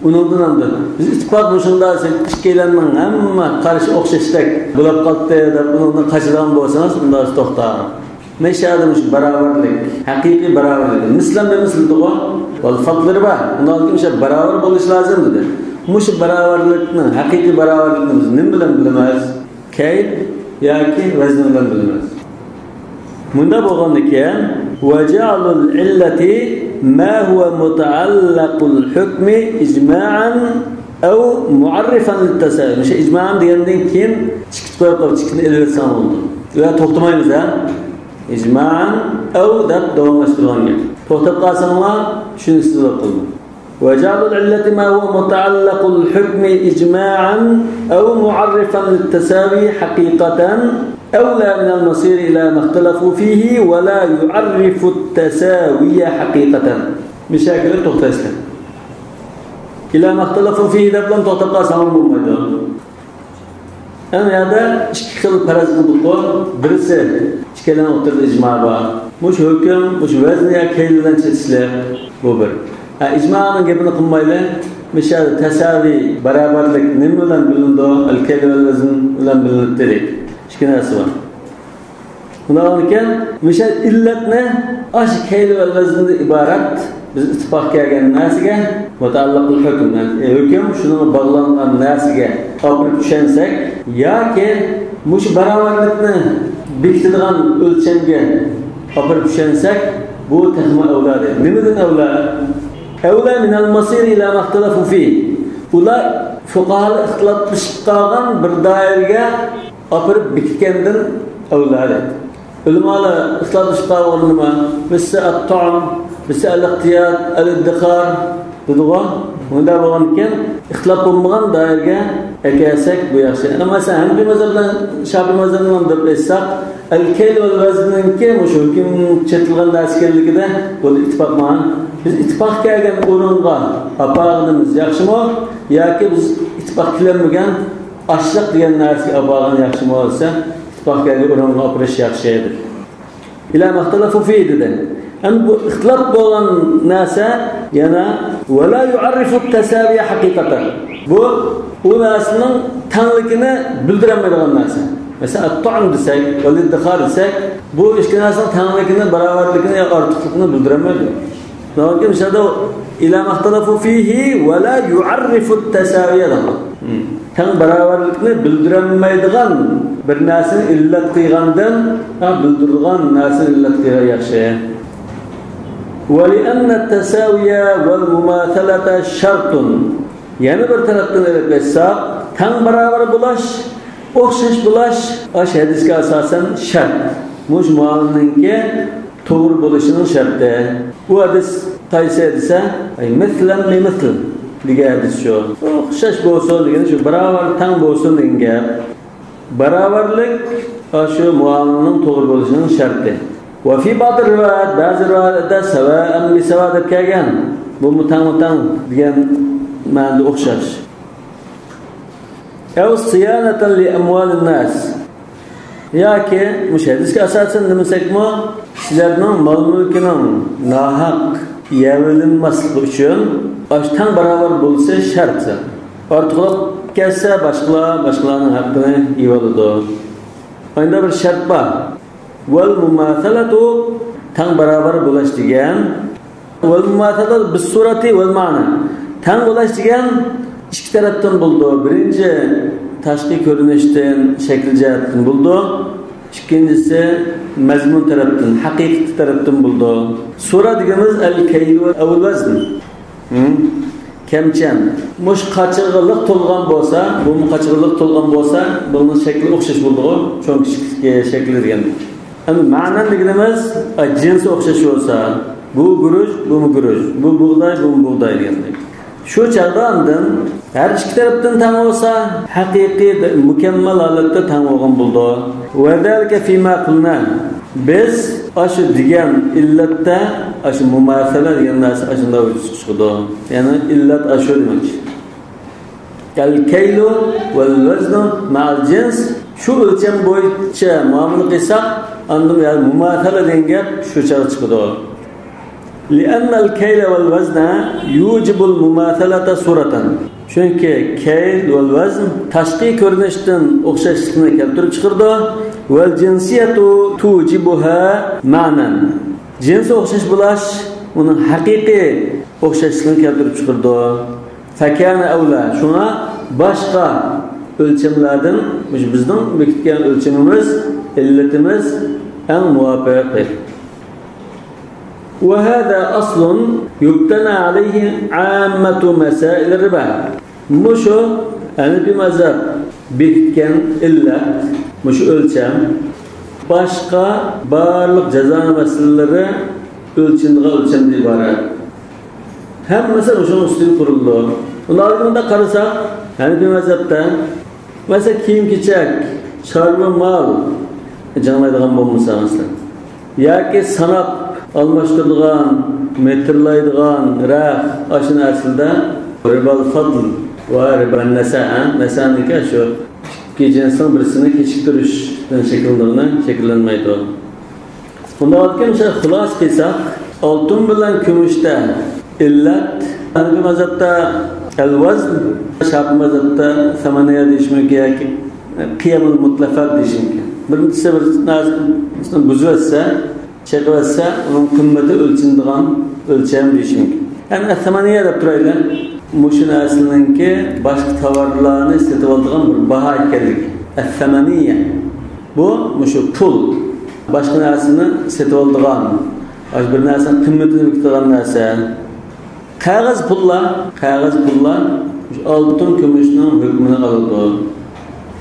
ئۇنىڭدىن ئاندىن بىز ئىتتىپاق مۇشۇنداق، سەن ئىككىيلەننىڭ ھەممە قارىشى ئوخشاشتەك بولۇپ قالدى دەپ ئۇنىڭدىن قاچىدىغان بولسىڭىز، ئۇنداق توختاڭ. مەشەدە مۇشۇ باراۋەرلىك، ھەقىقىي باراۋەرلىك. مىسلان بىمىسلىدىغۇ، ۋەل فەرقلىرى بار. ئۇنىڭدىن كېيىن مۇشۇ باراۋەر بولۇش لازىم دېدى. مۇشۇ باراۋەرلىكنى، ھەقىقىي باراۋەرلىكنى بىز نېمە بىلەن بىلىمىز؟ كەيل ياكى ۋەزن بىلەن بىلىمىز. مۇنداق بولغاندىكىن، وجعل العلة ما هو متعلق الحكم إجماعا أو معرفا للتساوي. مۇشۇ ئىجمائەن دېگەندىن كېيىن ئىككى قويۇپ قويۇپ، ئىككىنى ئېلىۋەتسەڭ بولىدۇ. ۋە توختىمايمىز، ھە؟ ئىجمائەن ئەۋ دەپ داۋاملاشتۇرغان گەپ. توختاپ قالساڭلار، چۈشىنىسىز بولۇپ قالىدۇ. وجعل العلة ما هو متعلق الحكم إجماعا أو معرفا للتساوي حقيقة أولى من المصير إلى ما اختلفوا فيه ولا يعرف التساوي حقيقة. مۇشۇ يەرگىلا توختايسىلەر. إلى ما اختلفوا فيه دەپلا توختاپ قالساڭلار بولمايدۇ. ئەمما يەردە ئىككى خىل پەرەز قىلدۇققۇ، بىرسى ئىككىلەن ئوتتۇرىدا ئىجما بار. مۇشۇ ھۆكۈم، مۇشۇ ۋەزن يا كەيل بىلەن چېتىشلىق، بۇ بىر. ھە، ئىجمانىڭ گېپىنى قىلمايلى. مۇشۇ يەردە تەساۋى، باراۋەرلىك نېمە بىلەن بىلىنىدۇ؟ ئەل كەيل ۋەل ۋەزن بىلەن بىلىنىدۇ دېدۇق. ئىككى نەرسە بار. ئۇنداق بولغاندىكىن، مۇشۇ ئىللەتنى ئاشۇ كەيل ۋەل ۋەزندىن ئىبارەت بىز ئىتتىپاق كەلگەن نەرسىگە، مۇتەئەللىقۇل ھۆكۈم، يەنى ھۆكۈم شۇنىڭغا باغلانغان نەرسىگە ئاپىرىپ چۈشەنسەك، ياكى مۇشۇ باراۋەرلىكنى بېكىتىدىغان ئۆلچەمگە ئاپىرىپ چۈشەنسەك، بۇ تېخىمۇ ئەۋلا دەيدۇ. نېمىدىن ئەۋلا؟ أولى من المصير إلى ما اختلفوا فيه. ئۇلار فۇقاھالار ئىختىلاپلىشىپ قالغان بىر دائىرىگە ئاپىرىپ بېكىتكەندىن ئەۋلا دەيدۇ. ئۆلىمالار ئىختىلاپلىشىپ قالغان نېمە؟ بىرسى ئەت-تائام، بىرسى ئەل-ئىقتىيات، ئەل-ئىددىخار دېدىغۇ. مۇنداق بولغاندىكىن، ئىختىلاپ بولمىغان دائىرىگە ئەكەلسەك بۇ ياخشى. ئەمما مەسىلەن، ھەنەفىي مەزھەپ بىلەن شافىئىي مەزھەپنى دەپ ئېيتساق، ئەل-كەيل ۋەل ۋەزننىڭكى مۇشۇ ھۆكۈم چېتىلغان نەرسە ئىكەنلىكىدە بۇ ئىتتىپاق ماڭا. بىز ئىتتىپاق كەلگەن ئورۇنغا ئاپارغىنىمىز ياخشىمۇ ياكى بىز ئىتتىپاق كېلەلمىگەن ئاشلىق دېگەن نەرسىگە ئاپارغان ياخشىمۇ دېسە، ئىتتىپاق كەلگەن ئورۇنغا ئاپىرىش ياخشى دېدى. إلى ما اختلفوا فيه دېدى. ئەمدى بۇ ئىختىلاپ بولغان نەرسە يەنە ولا يعرف التساوي حقيقة. بۇ، ئۇ نەرسىنىڭ تەڭلىكىنى بىلدۈرەلمەيدىغان نەرسە. مەسىلەن، ئەت-تائام دېسەك، ئەل-ئىددىخار دېسەك، بۇ ئىككى نەرسىنىڭ تەڭلىكىنى، باراۋەرلىكىنى يا ئارتۇقلۇقىنى بىلدۈرەلمەيدۇ. لېكىن شۇندا إلى ما اختلفوا فيه ولا يعرفوا التساوي دەيدۇ. تەڭ باراۋەرلىكنى بىلدۈرەلمەيدىغان بىر نەرسىنى ئىللەت قىلغاندىن، ھە، بىلدۈرىدىغان نەرسىنى ئىللەت قىلغان ياخشى. ولأن التساوي والمماثلة شرط. يەنە بىر تەرەپتىن ئېلىپ ئېيتساق، تەڭ باراۋەر بولاش، ئوخشاش بولاش، ئاشۇ ھەدىسكە ئاساسەن شەرت. مۇشۇ مۇئامىلىنىڭكى توغرا بولۇشىنىڭ شەرتى. بۇ ھەدىس قايسى دېسە، أي مثلا بمثل دېگەن ھەدىس شۇ. ئوخشاش بولسۇن دېگەن شۇ، باراۋەر، تەڭ بولسۇن دېگەن گەپ. باراۋەرلىك ئاشۇ مۇئامىلىنىڭ توغرا بولۇشىنىڭ شەرتى. وفي بعض الروايات، بەزى رىۋايەتلەردە سواء بسواء دەپ كەلگەن. بۇمۇ تەڭمۇ تەڭ دېگەن مەنىدە ئوخشاش. أو صيانة لأموال الناس. ياكى مۇشۇ ھەدىسكە ئاساسەن نېمە دېسەكمۇ، كىشىلەرنىڭ مال-مۈلكىنىڭ ناھەق يەۋېلىنماسلىقى ئۈچۈن ئاشۇ تەڭ باراۋەر بولسا شەرت. ئارتۇقراق كەتسە باشقىلار، باشقىلارنىڭ ھەققىنى يېۋالىدۇ. ئەمدى بىر شەرت بار. والمماثلة، تەڭ باراۋەر بولاش دېگەن. والمماثلة بالصورة والمعنى. تەڭ بولاش دېگەن ئىككى تەرەپتىن بولىدۇ. بىرىنچى، تاشقى كۆرۈنۈشتىن، شەكىل جەھەتتىن بولىدۇ. ئىككىنچىسى، مەزمۇن تەرەپتىن، ھەقىقىتى تەرەپتىن بولىدۇ. سورا دېگىنىمىز الكيل أو الوزن. ھىم؟ كەمچەم. مۇشۇ قاچىغا لىق تولغان بولسا، بۇمۇ قاچىغا لىق تولغان بولسا، بۇنىڭ شەكلى ئوخشاش بولىدىغۇ. چوڭ كىچىكلىكى، شەكلى دېگەن. ئەمدى مەنەن دېگىنىمىز، ئا، جىنسى ئوخشاش بولسا، بۇ گۈرۈچ، بۇمۇ گۈرۈچ، بۇ بۇغداي، بۇمۇ بۇغداي دېگەندەك. شۇ چاغدا ئاندىن ھەر ئىككى تەرەپتىن تەڭ بولسا، ھەقىقىي، مۇكەممەل ھالەتتە تەڭ بولغان بولىدۇ. وذلك فيما قلنا. بىز ئاشۇ دېگەن ئىللەتتە، ئاشۇ مۇماسىلە دېگەن نەرسە ئاشۇنداق ۋۇجۇدقا چىقىدۇ. يەنى ئىللەت ئاشۇ دېمەكچى. الكيل والوزن مع الجنس، شۇ ئۆلچەم بويىچە مۇئامىلە قىلساق، ئاندىن يەنى مۇماسىلە دېگەن گەپ شۇ چاغدا چىقىدۇ. لأن الكيل والوزن يوجب المماثلة صورة. چۈنكى كەيل ۋەل ۋەزن تاشقى كۆرۈنۈشتىن ئوخشاشلىقنى كەلتۈرۈپ چىقىرىدۇ. والجنسية توجبها معنى. جىنسى ئوخشاش بولاش ئۇنىڭ ھەقىقىي ئوخشاشلىقىنى كەلتۈرۈپ چىقىرىدۇ. فكان أولى. شۇڭا باشقا ئۆلچەملەردىن مۇشۇ بىزنىڭ بېكىتكەن ئۆلچىمىمىز، ئىللىتىمىز ئەڭ مۇۋاپىق. وهذا أصل يبتنى عليه عامة مسائل الربا. مۇشۇ ھەنىپىي مەزھەپ بېكىتكەن ئىللەت، مۇشۇ ئۆلچەم، باشقا بارلىق جازا مەسىلىلىرى ئۆلچىنىدىغان ئۆلچەمدىن ئىبارەت. ھەممىسى مۇشۇنىڭ ئۈستىگە قۇرۇلىدۇ. ئۇنداق قارىساق، ھەنىپىي مەزھەپتە مەسىلەن، كىيىم-كېچەك، چارۋا مال جىڭلايدىغان بولمىسا، مەسىلەن، ياكى ساناپ ئالماشتۇرىدىغان، مېتىرلايدىغان رەخت، ئاشۇ نەرسىلەردە رىبال فەدل ۋە رىبان نەسە، ھە؟ نەسەنىڭكى شۇ ئىككى جىنسنىڭ بىرسىنى كېچىكتۈرۈشتىن شەكىللىنىدىغىنى شەكىللەنمەيدۇ. بۇنداق ئىكەن، مۇشۇ خۇلاسە قىلساق، ئالتۇن بىلەن كۈمۈشتە ئىللەت، ھەنەفىي مەزھەپتە ئەل-ۋەزن، شافىئىي مەزھەپتە سەمەنىيە دېيىش مۇمكىن ياكى قىيەمۇل مۇتلەقەت دېيىش مۇمكىن. بىرىنچىسى بىر نەرسىنى بۇزۇۋەتسە، چېقىۋەتسە، ئۇنىڭ قىممىتى ئۆلچىنىدىغان ئۆلچەم دېيىش مۇمكىن. يەنى ئەس-سەمەنىيە دەپ تۇرايلى. مۇشۇ نەرسىنىڭكى باشقا تاۋارلارنى سېتىۋالىدىغان بىر باھا ئىكەنلىكى. ئەس-سەمەنىيە. بۇ مۇشۇ پۇل، باشقا نەرسىنى سېتىۋالىدىغان، بىر نەرسىنىڭ قىممىتىنى بېكىتىدىغان نەرسە. قەغەز پۇللار، قەغەز پۇللار مۇشۇ ئالتۇن، كۈمۈشنىڭ ھۆكمىنى ئالىدۇ.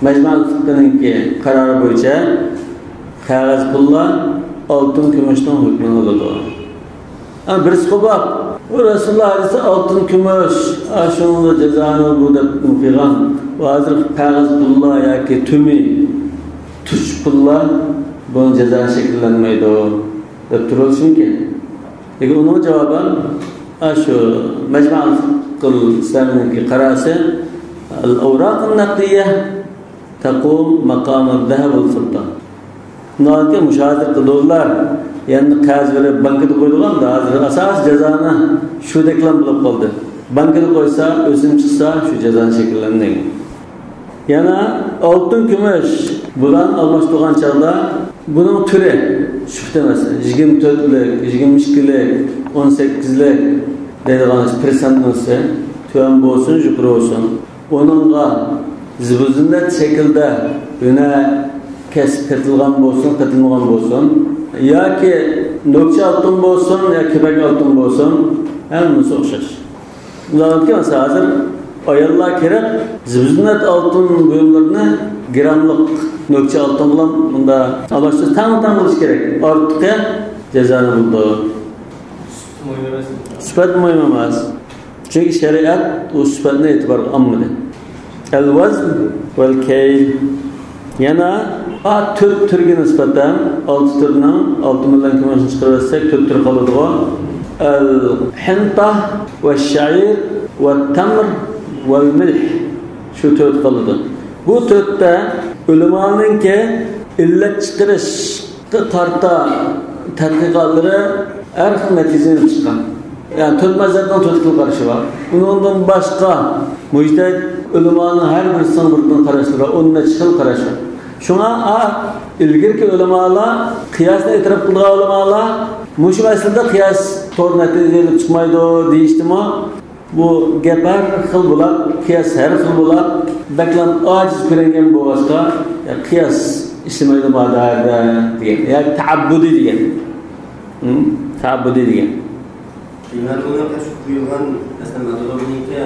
مەجمەئۇل فىقھنىڭكى قارارى بويىچە قەغەز پۇللار ئالتۇن، كۈمۈشنىڭ ھۆكمىنى ئالىدۇ. ھە، بىرسى قوبۇپ، بۇ رەسۇلۇللا ھەدىسى ئالتۇن، كۈمۈش، ئاشۇنىڭدا جازانى بۇ دەپ قىلغان. بۇ ھازىر قەغەز پۇللار ياكى تۈمى، تۇچ پۇللار بۇنىڭ جازا شەكىللەنمەيدۇ دەپ تۇرۇلۇشى مۇمكىن. لېكىن ئۇنىڭ جاۋابەن ئاشۇ مەجمەئۇل فىقھىل ئىسلامىنىڭكى قاراسى، الأوراق النقدية تقوم مقام الذهب والفضة. شۇنداقكى مۇشۇ ھازىرقى دوللار، يەنى قەرز بېرىپ بانكىدا قويىدىغان، ھازىر ئاساسىي جازانى شۇدەكلا بولۇپ قالدى. بانكىدا قويسا، ئۆسۈم چىقسا، شۇ جازانى شەكىللەندى. يەنە ئالتۇن، كۈمۈش بۇلارنى ئالماشتۇرغان چاغدا بۇنىڭ تۈرى شۇ خىل ئەمەس. يىگىرمە تۆتلۈك، يىگىرمە ئىككىلىك، ئون سەككىزلىك دەيدىغان پىرسەنتنىڭسى تۆۋەن بولسۇن، يۇقىرى بولسۇن، ئۇنىڭغا زىبۇزىننەت شەكلىدە ھۈنەر كەسىپ قېتىلغان بولسۇن، قېتىلمىغان بولسۇن، ياكى نۆكچە ئالتۇن بولسۇن يا كېپەك ئالتۇن بولسۇن، ھەممىسى ئوخشاش. ئۇنداقكەن مەسىلەن، ھازىر ئاياللار كېرەك زىبۇزىننەت ئالتۇن بۇيۇملىرىنى گىراملىق نۆكچە ئالتۇن بىلەن مۇندا ئالماشتۇرۇش تەڭ-تەڭ بولۇشى كېرەك. ئارتۇقى جازانى بولىدۇ. سۈپەت مۇھىم ئەمەس. چۈنكى شەرىئەت ئۇ سۈپەتنى ئېتىبارغا ئالمىدى. ئەل ۋەزن ۋەل كەيل. يەنە، ئا، تۆت تۈرگە نىسبەتەن، ئالتە تۈرنىڭ، ئالتە مىليون كۈمۈشنى چىقىرىۋەتسەك، تۆت تۈر قالىدىغۇ. ئەل ھىنتە ۋە شەئىر ۋە تەمر ۋەل مىلھ. شۇ تۆت قالىدۇ. بۇ تۆتتە ئۆلىمانىڭكى ئىللەت چىقىرىش تارتا تەتقىقاتلىرى ھەر خىل نەتىجىنى ئېلىپ چىققان. يەنى تۆت مەزھەپنىڭ تۆت خىل قارىشى بار. ئۇنىڭدىن باشقا مۇجتەھىد ئۆلىمانىڭ ھەر بىرسىنىڭ بىر خىل قاراشلىرى بار، ئون نەچچە خىل قاراش بار. شۇڭا، ئا، ئىلگىرىكى ئۆلىمالار، قىياسنى ئېتىراپ قىلغان ئۆلىمالار مۇشۇ مەسىلىدە قىياس توغرا نەتىجە ئېلىپ چىقمايدۇ دېيىشتىمۇ، بۇ گەپ ھەر خىل بولاپ، قىياس ھەر خىل بولاپ، بەكلا ئاجىز كۆرۈنگەن بولغاچقا، يا قىياس ئىشلىمەيدۇ بۇ دەردە دېگەن، ياكى تەئەببۇدىي دېگەن. ھە؟ تەئەببۇدىي دېگەن. دېمەك، ئۇنىڭ شۇ قويۇلغان، مەسىلەن، ماتولوگنىڭكى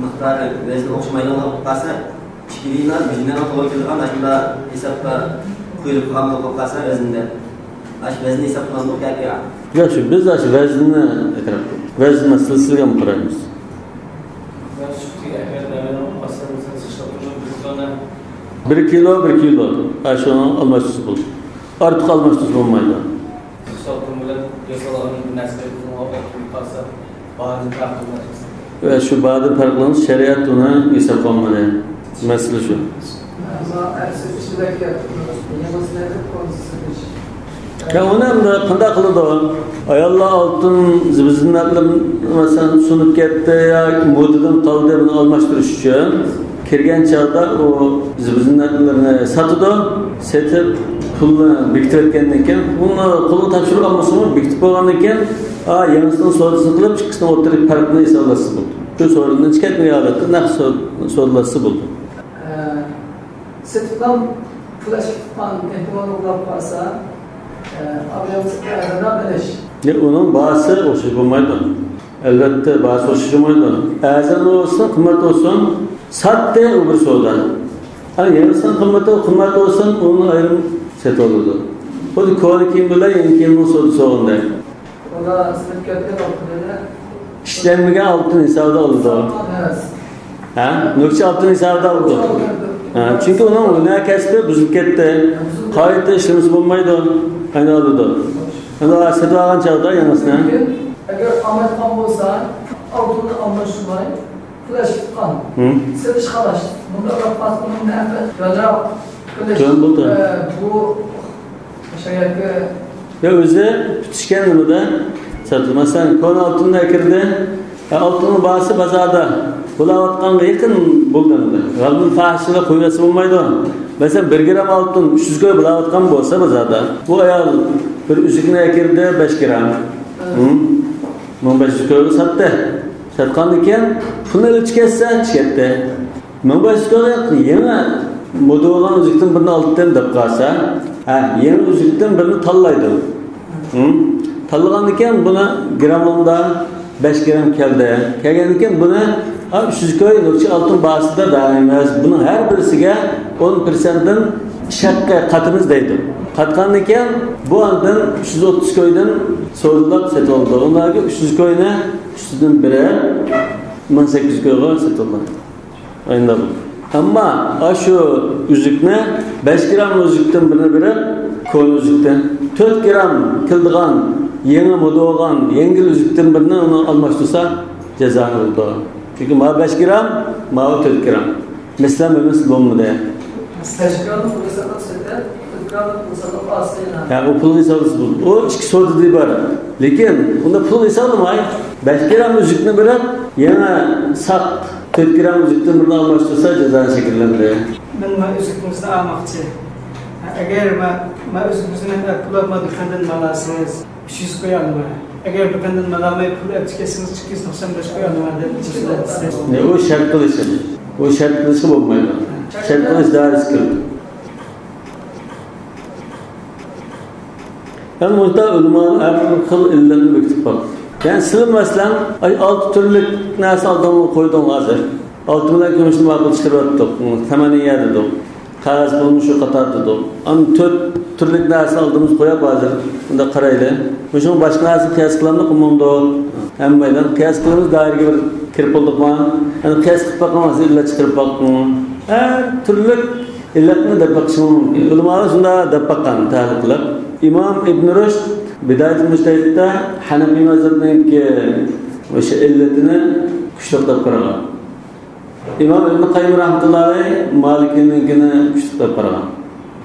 مىقدارى، ۋەزنى ئوخشىمايدىغان بولۇپ قالسا، ئىككىلىلا بىجىنەرنىڭ قولىغا كېلىدىغان ئاشۇنداق ھېسابتا قويۇلۇپ قالغان بولۇپ قالسا، ۋەزىندە ئاشۇ ۋەزىننى ھېساب قىلغان بولۇپ ياكى ياق؟ ياخشى، بىز ئاشۇ ۋەزىننى ئېتىراپ قىلىمىز. ۋەزىن مەسىلىسىگە قارايمىز. بىر كىلو، بىر كىلو. ھە، شۇنى ئالماشتۇرسا بولىدۇ. ئارتۇق ئالماشتۇرسا بولمايدۇ. ۋە شۇ باھادىن پەرقلىنىش شەرىئەت ئۇنى ھېسابقا ئالمىدى. مەسىلە شۇ. يا ئۇنى ئەمدى قانداق قىلىدۇ؟ ئاياللار ئالتۇن زىبۇزىننەتلىرىنى، مەسىلەن، سۇنۇپ كەتتى يا مودىدىن قالدى، بۇنى ئالماشتۇرۇش ئۈچۈن كىرگەن چاغدا ئۇ زىبۇزىننەتلىرىنى ساتىدۇ. سېتىپ، پۇلنى بېكىتىۋەتكەندىن كېيىن، ئۇنى قولىغا تاپشۇرۇپ ئالمىسىمۇ، بېكىتىپ بولغاندىن كېيىن، ئا، يېڭىسىنىڭ سودىسىنى قىلىپ، ئىككىسىنىڭ ئوتتۇرىدىكى پەرقنى ھېسابلاشسا بولىدۇ. شۇ سودىدىن چىقىپ كەتمىگەن ھالەتتە نەق سو-، سودىلاشسا بولىدۇ. ئە، سېتىپ قال-، پۇل ئەشكە تۇتقان ئېھتىمال بولۇپ قالسا، ئە، ئابىيامسىز ئەرزانراق ئېلىش. يا، ئۇنىڭ باھاسى ئوخشاش بولمايدۇ. ئەلۋەتتە، باھاسى ئوخشىشى بولمايدۇ. ئەرزان بولسۇن، قىممەت بولسۇن، ساتتى، ئۇ بىر سودا. ئەنە يېڭىسىنىڭ قىممىتى، قىممەت بولسۇن، ئۇنى ئايرىم سېتىۋالىدۇ. خۇددى كونا كىيىم بىلەن يېڭى كىيىمنىڭ سودىسى بولغاندەك. ئۇلار سېتىپ كەتكەن ئالتۇنلىرى ئىشلەنمىگەن ئالتۇن ھېسابىدا ئالىدۇ. ھە، نۆكچە ئالتۇن ھېسابىدا ئالىدۇ. ھە، چۈنكى ئۇنىڭ ھۈنەر كەسپى بۇزۇلۇپ كەتتى. قايتا ئىشلىمىسە بولمايدۇ. ئەنە ئالىدۇ. ئەنە سېتىۋالغان چاغدا يېڭىسىنى. ئەگەر ئالمايدىغان بولسا، ئالتۇننى ئالماشتۇرماي، پۇل ئەشكە تۇتقان. ھە. سېتىش خالاس. بۇنداق قىلىپ قالسا، ئۇنىڭ نەپى ياجاق قىلىش، تۆۋەن بولدى. ئە، بۇ شايەكى يا ئۆزى پۈتۈشكەن نېمىدە ساتىدۇ. مەسىلەن، كونا ئالتۇننى ئەكىردى. يا ئالتۇننىڭ باھاسى بازاردا بولاۋاتقانغا يېقىن بولدى ئەمدى. غەلبىل فاھىشىلىك قويۇۋەتسە بولمايدۇ. مەسىلەن، بىر گرام ئالتۇن ئۈچ يۈز كوي بولاۋاتقان بولسا بازاردا، بۇ ئايال بىر ئۈزۈكنى ئەكىردى، بەش گرام. ھە. مىڭ بەش يۈز كويغا ساتتى. ساتقاندىن كېيىن پۇلنى ئېلىپ چىقىپ كەتسە، چىقىپ كەتتى. مىڭ بەش يۈز كويغا يېڭى مودا بولغان ئۈزۈكتىن بىرنى ئالدىم دەپ قالسا، ھە، يېڭى ئۈزۈكتىن بىرنى تاللايدۇ. ھە؟ تاللىغاندىن كېيىن بۇنى گراملىغاندا بەش گرام كەلدى. كەلگەندىن كېيىن بۇنى، ھە، ئۈچ يۈز كوي نۆكچە ئالتۇن باھاسىدا بەرمەيمىز. بۇنىڭ ھەر بىرسىگە ئون پىرسەنتتىن ئىككى ھەققە قاتىمىز دەيدۇ. قاتقاندىن كېيىن بۇ ئاندىن ئۈچ يۈز ئوتتۇز كويدىن سودىلاپ سېتىۋالىدۇ. ئۇنىڭدىن ئۈچ يۈز كوينى ئۈستىدىن بېرىپ، مىڭ سەككىز يۈز كويغا سېتىۋالىدۇ. ئەمما ئاشۇ ئۈزۈكنى بەش گرام ئۈزۈكتىن بىرنى بېرىپ، كونا ئۈزۈكتىن تۆت گرام كېلىدىغان يېڭى مودا بولغان يەڭگىل ئۈزۈكتىن بىرنى ئۇنى ئالماشتۇرسا جازانى بولىدۇ. چۈنكى ماۋۇ بەش گرام، ماۋۇ تۆت گرام. مىسلىمۇ مىسلى بولمىدى. بەش گرامنى قويسا، ھە، ئۇ پۇلغا ھېسابلىسا بولىدۇ. ئۇ ئىككى سودىدا ئىبارەت. لېكىن ئۇندا پۇل ھېسابلىماي، بەش گرام ئۈزۈكنى بېرىپ، يەنە ساق تۆت گرام ئۈزۈكتىن بىرنى ئالماشتۇرسا، جازا شەكىللەندى. مەن ما ئۈزۈكىڭىزنى ئالماقچى. ئەگەر ما، ما ئۈزۈكىڭىزنى مەن ئەپ بولۇپ، ما دۇكاندىن مال ئالسىڭىز، ئۈچ يۈز كوي ئالىمەن. ئەگەر دۇكاندىن مالاماي پۇل ئەپچىكەسىڭىز، ئىككى يۈز توقسان بەش قويۇڭ دەپ. ئۇ شەرت قىلىشى. ئۇ شەرت قىلىشقا بولمايدۇ. شەرت قىلىش دائىرىسى كىرىدۇ. يەنى مۇشۇنداق ئۆلىمالار ھەر خىل ئىللەتنى بېكىتىپ قالدى. يەنى سىلى مەسىلەن، ئاي، ئالتە تۈرلۈك نەرسە ئالدىڭغا قويدۇڭ ھازىر. ئالتە بىلەن كۈمۈشنى ماقۇل چىقىرىۋەتتۇق. تەمەنىيە دېدۇق. قەغەز پۇلمۇ شۇ قاتار دېدۇق. ئەمما تۆت تۈرلۈك نەرسە ئالدىمىز قويۇپ ھازىر. بۇنداق قارايلى. مۇشۇنىڭ باشقا نەرسە قىياس قىلامدۇق، قىلمامدۇق؟ ھەممەيلەن قىياس قىلىمىز دائىرىگە بىر كىرىپ بولدۇقما؟ يەنى قىياس قىلىپ باققان ۋاقتىدا ئىللەت چىقىرىپ باققىن. ھەر تۈرلۈك ئىللەتنى دەپ باقىشىڭ مۇمكىن. ئۆلىمالار شۇنداق دەپ باققان، تەھلىل قىلىپ. ئىمام ئىبن رۇشد بىدايەتۇل مۇجتەھىدتە ھەنەفىي مەزھەپنىڭكى ئۆشە ئىللىتىنى كۈچلۈك دەپ قارىغان. ئىمام ئىبن قەييىم رەھمەتۇللاھى ئەلەيھ مالىكىنىڭكىنى كۈچلۈك دەپ قارىغان.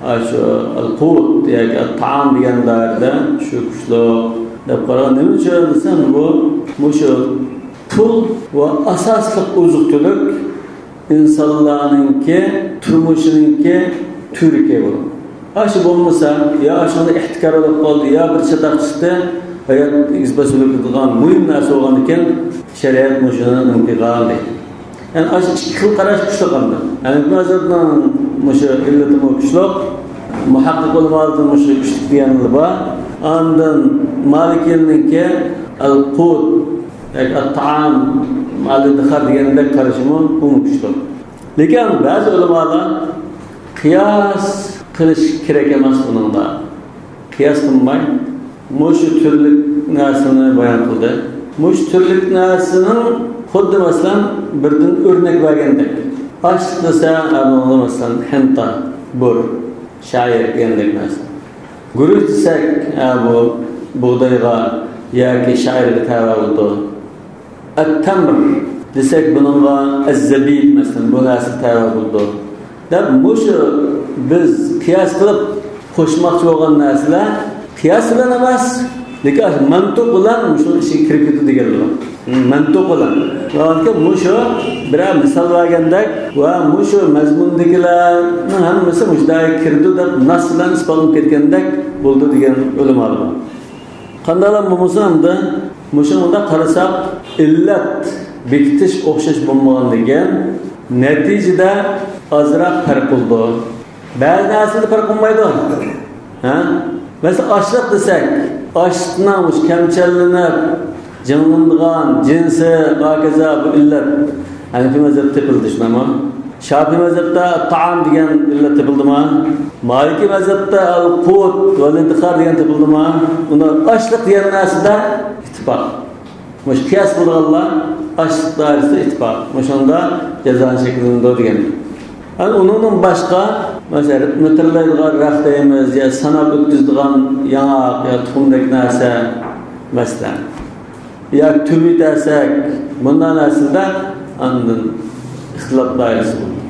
ئاشۇ ئەل-قۇت ياكى ئەت-تائام دېگەن دائىرىدە شۇ كۈچلۈك دەپ قارىغان. نېمە ئۈچۈن دېسەم، بۇ، مۇشۇ پۇل ۋە ئاساسلىق ئوزۇق-تۈلۈك ئىنسانلارنىڭكى تۇرمۇشىنىڭكى تۈۋرۈكى بۇ. ئاشۇ بولمىسا، يا ئاشۇندا ئېھتىكار بولۇپ قالدى، يا بىر چاتاق چىقتى، ھايات ئىزباسى بولۇپ كېتىدىغان مۇھىم نەرسە بولغاندىكىن، شەرىئەت مۇشۇنى ئىمتىھان دەيدۇ. يەنى ئاشۇ ئىككى خىل قاراش كۈچلۈك ئاندىن. ھەنەفىي مەزھەپنىڭ مۇشۇ ئىللىتىمۇ كۈچلۈك، مۇھەققىق ئۆلىمالىرىدىن مۇشۇ كۈچلۈك دېگەنلىرى بار. ئاندىن مالىكىينىڭكى ئەل-قۇت، ياكى ئەت-تائام، ئەل-ئىدخار دېگەندەك قارىشىمۇ، بۇمۇ كۈچلۈك. لېكىن بەزى ئۆلىمالار قىياس قىلىش كېرەك ئەمەس بۇنىڭدا. قىياس قىلماي، مۇشۇ تۈرلۈك نەرسىنى بايان قىلدى. مۇشۇ تۈرلۈك نەرسىنىڭ خۇددى، مەسىلەن، بىردىن ئۆرنەك بەرگەندەك. ئاش دېسە، ئە، بۇنىڭدا، مەسىلەن، ھىنتا، بۇر، شائىر دېگەندەك نەرسە. گۈرۈچ دېسەك، ئە، بۇ بۇغدايغا ياكى شائىرغا تەۋە بولىدۇ. ئەت-تەمر دېسەك، بۇنىڭغا ئەز-زەبىب، مەسىلەن، بۇ نەرسە تەۋە بولىدۇ دەپ، مۇشۇ بىز قىياس قىلىپ قوشماقچى بولغان نەرسىلەر قىياس بىلەن ئەمەس، لېكىن مەنتۇق بىلەن مۇشۇنىڭ ئىچىگە كىرىپ كېتىدۇ دېگەنلىك. مەنتۇق بىلەن. ناھايىتى مۇشۇ بىرەر مىسال بەرگەندەك ۋە مۇشۇ مەزمۇندىكىلەرنىڭ ھەممىسى مۇشۇ دائىرىگە كىرىدۇ دەپ ناس بىلەن ئىسپاتلىنىپ كەتكەندەك بولىدۇ دېگەن ئۆلىمالار بار. قانداقلا بولمىسۇن ئەمدى، مۇشۇنىڭدا قارىساق، ئىللەت بېكىتىش ئوخشاش بولمىغاندىكىن، نەتىجىدە ئازراق پەرق بولىدۇ. بەزى نەرسىلەردە پەرق بولمايدۇ. ھە؟ مەسىلەن، ئاشلىق دېسەك، ئاشلىقنىڭ مۇشۇ كەمچەللىنىپ، جىڭلىنىدىغان جىنسى، ھاكازا بۇ ئىللەت. ھەنىفىي مەزھەپتە تېپىلدى، شۇنداقمۇ؟ شافىئىي مەزھەپتە تائام دېگەن ئىللەت تېپىلدىما؟ مالىكىي مەزھەپتە ئەل-قۇت ۋەل-ئىدخار دېگەن تېپىلدىما؟ ئۇندا ئاشلىق دېگەن نەرسىدە ئىتتىپاق. مۇشۇ قىياس قىلىدىغانلار ئاشلىق دائىرىسىدە ئىتتىپاق. مۇشۇنىڭدا جازانى شەكىللىنىدۇ دېگەن. ئەنە ئۇنىڭدىن باشقا، مەسىلەن، مىتىرلايدىغان رەخت دەيمىز، يا ساناپ ئۆتكۈزىدىغان ياڭاق يا تۇخۇمدەك نەرسە، مەسىلەن. ياكى تۈۋى دېسەك، بۇنداق نەرسىلەر ئاندىن ئىختىلاپ دائىرىسى بولىدۇ.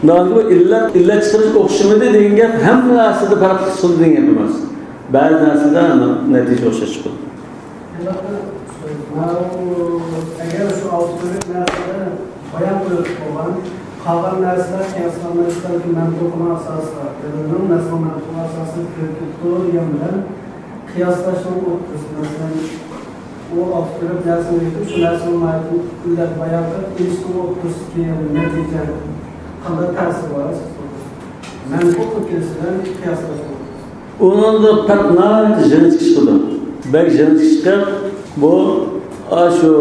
شۇنداق بۇ ئىللەت، ئىللەت چىقىرىش ئوخشىمىدى دېگەن گەپ ھەممە نەرسىدە پەرق چىقىدۇ دېگەن گەپ ئەمەس. بەزى نەرسىلەر نەتىجە ئوخشاش چىقىدۇ. ماۋۇ، ئەگەر شۇ ئالتە تۈرلۈك نەرسىلەر بايان قىلىنىپ بولغان، قالغان نەرسىلەر قىياس قىلىنىشتىكى مەنتۇقىنىڭ ئاساسىدا، دەلىلنىڭ نەسلىنىڭ مەنتۇقىنىڭ ئاساسىدا كىرىپ كېتىدۇ دېگەن بىلەن، قىياسلاشنىڭ ئوتتۇرىسى، مەسىلەن، ئۇ ئالتە تۈرلۈك نەرسىنى ئېيتىپ، شۇ نەرسىنىڭ ماھىيىتىنى ئىللەت بايان قىلىپ، ئېلىشنىڭ ئوتتۇرىسىدىكى نەتىجە قانداق تەسىرى بار سىز؟ مەنتۇق كېلىشى بىلەن قىياسلاشنىڭ ئوتتۇرىسى. ئۇنىڭدا پەرق ناھايىتى يىڭنە چىقىشىدۇ. بەك يىڭنە چىقىپ، بۇ، ئاشۇ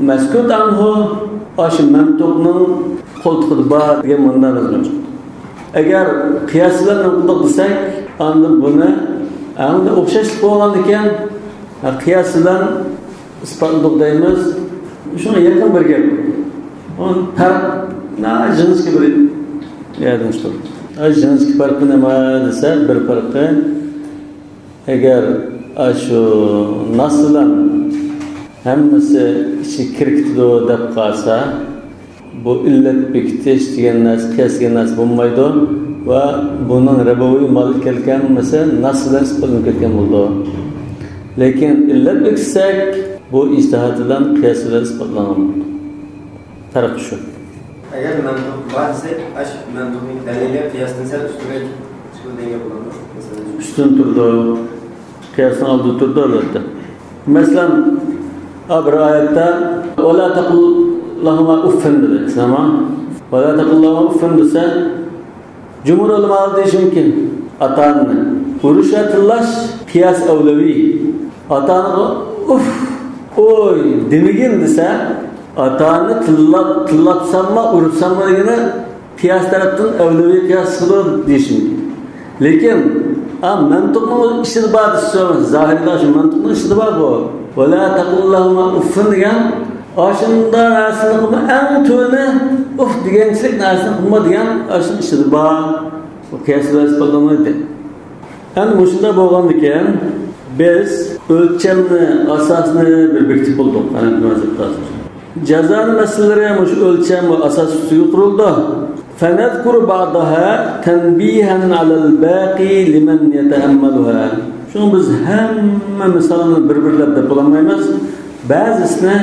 مەسكۇت ئەنھۇ، ئاشۇ مەنتۇقنىڭ قولتۇقىدا بار دېگەن مۇنداق نەزەر چىقىدۇ. ئەگەر قىياس بىلەن نېمە قىلدۇق دېسەك، ئاندىن بۇنى، ئەمدى ئوخشاشلىق بولغاندىكىن، قىياس بىلەن ئىسپاتلىدۇق دەيمىز. شۇڭا يېقىن بىر گەپ. ئۇنىڭ پەرق، ناھايىتى جىنسكى بىر يەردىن چىقىدۇ. ئا، جىنسكى پەرقى نېمە دېسە، بىر پەرقى، ئەگەر ئاشۇ ناس بىلەن ھەممىسى ئىچىگە كىرىپ كېتىدۇ دەپ قالسا، بۇ ئىللەت بېكىتىش دېگەن نەرسە، قىياس دېگەن نەرسە بولمايدۇ ۋە بۇنىڭ رىبوۋىي مال ئىكەنلىكى ھەممىسى ناس بىلەن ئىسپاتلىنىپ كەتكەن بولىدۇ. لېكىن ئىللەت بېكىتسەك، بۇ ئىجتىھات بىلەن، قىياس بىلەن ئىسپاتلانغان بولىدۇ. پەرق شۇ. ئەگەر مەنتۇق بار دېسەك، ئاشۇ مەنتۇقنىڭ دەلىلى قىياستىن سەل ئۈستۈنرەك چىقىدۇ دېگەن گەپ بولامدۇ؟ مەسىلەن، ئۈستۈن تۇرىدۇ. قىياسنىڭ ئالدىدا تۇرىدۇ، ئەلۋەتتە. مەسىلەن، بىر ئايەتتە «ۋەلا تەقۇل لەھۇما ئۇففىن» دېدى. تامام. «ۋەلا تەقۇل لەھۇما ئۇففىن» دېسە، جۇمھۇر ئۆلىمالار دېيىشى مۇمكىن، ئاتا-ئانىنى ئۇرۇش ۋە تىللاش قىياس ئەۋلىۋى. ئاتا-ئانىغا «ئۇف، ئوي، دېمىگىن» دېسە، ئاتا-ئانىنى تىللاپ، تىللاپسامما، ئۇرۇپسامما دېگىنى قىياس تەرەپتىن ئەۋلىۋى قىياس چىقىدۇ دېيىشى مۇمكىن. لېكىن، ئا، مەنتۇقنىڭ ئىچىدە بار دېسە، زاھىردا شۇ مەنتۇقنىڭ ئىچىدە بار بۇ. «ۋەلا تەقۇل لەھۇما ئۇففىن» دېگەن، ئاشۇنداق نەرسىنى قىلما، ئەڭ تۆۋىنى «ئۇف» دېگەنچىلىك نەرسىنى قىلما دېگەن ئاشۇنىڭ ئىچىدە بار. بۇ قىياس بىلەن ئىسپاتلانمايدۇ. ئەمدى مۇشۇنداق بولغاندىكىن، بىز ئۆلچەمنى، ئاساسنى بىر بېكىتىپ بولدۇق، ھەنەفىي مەزھەپتە ھازىر. جازانىڭ مەسىلىلىرى مۇشۇ ئۆلچەم ۋە ئاساس ئۈستىگە قۇرۇلىدۇ. فنذكر بعضها تنبيها على الباقي لمن يتأملها. شۇڭا بىز ھەممە مىسالنى بىر-بىرلەپ دەپ بولالمايمىز. بەزىسىنى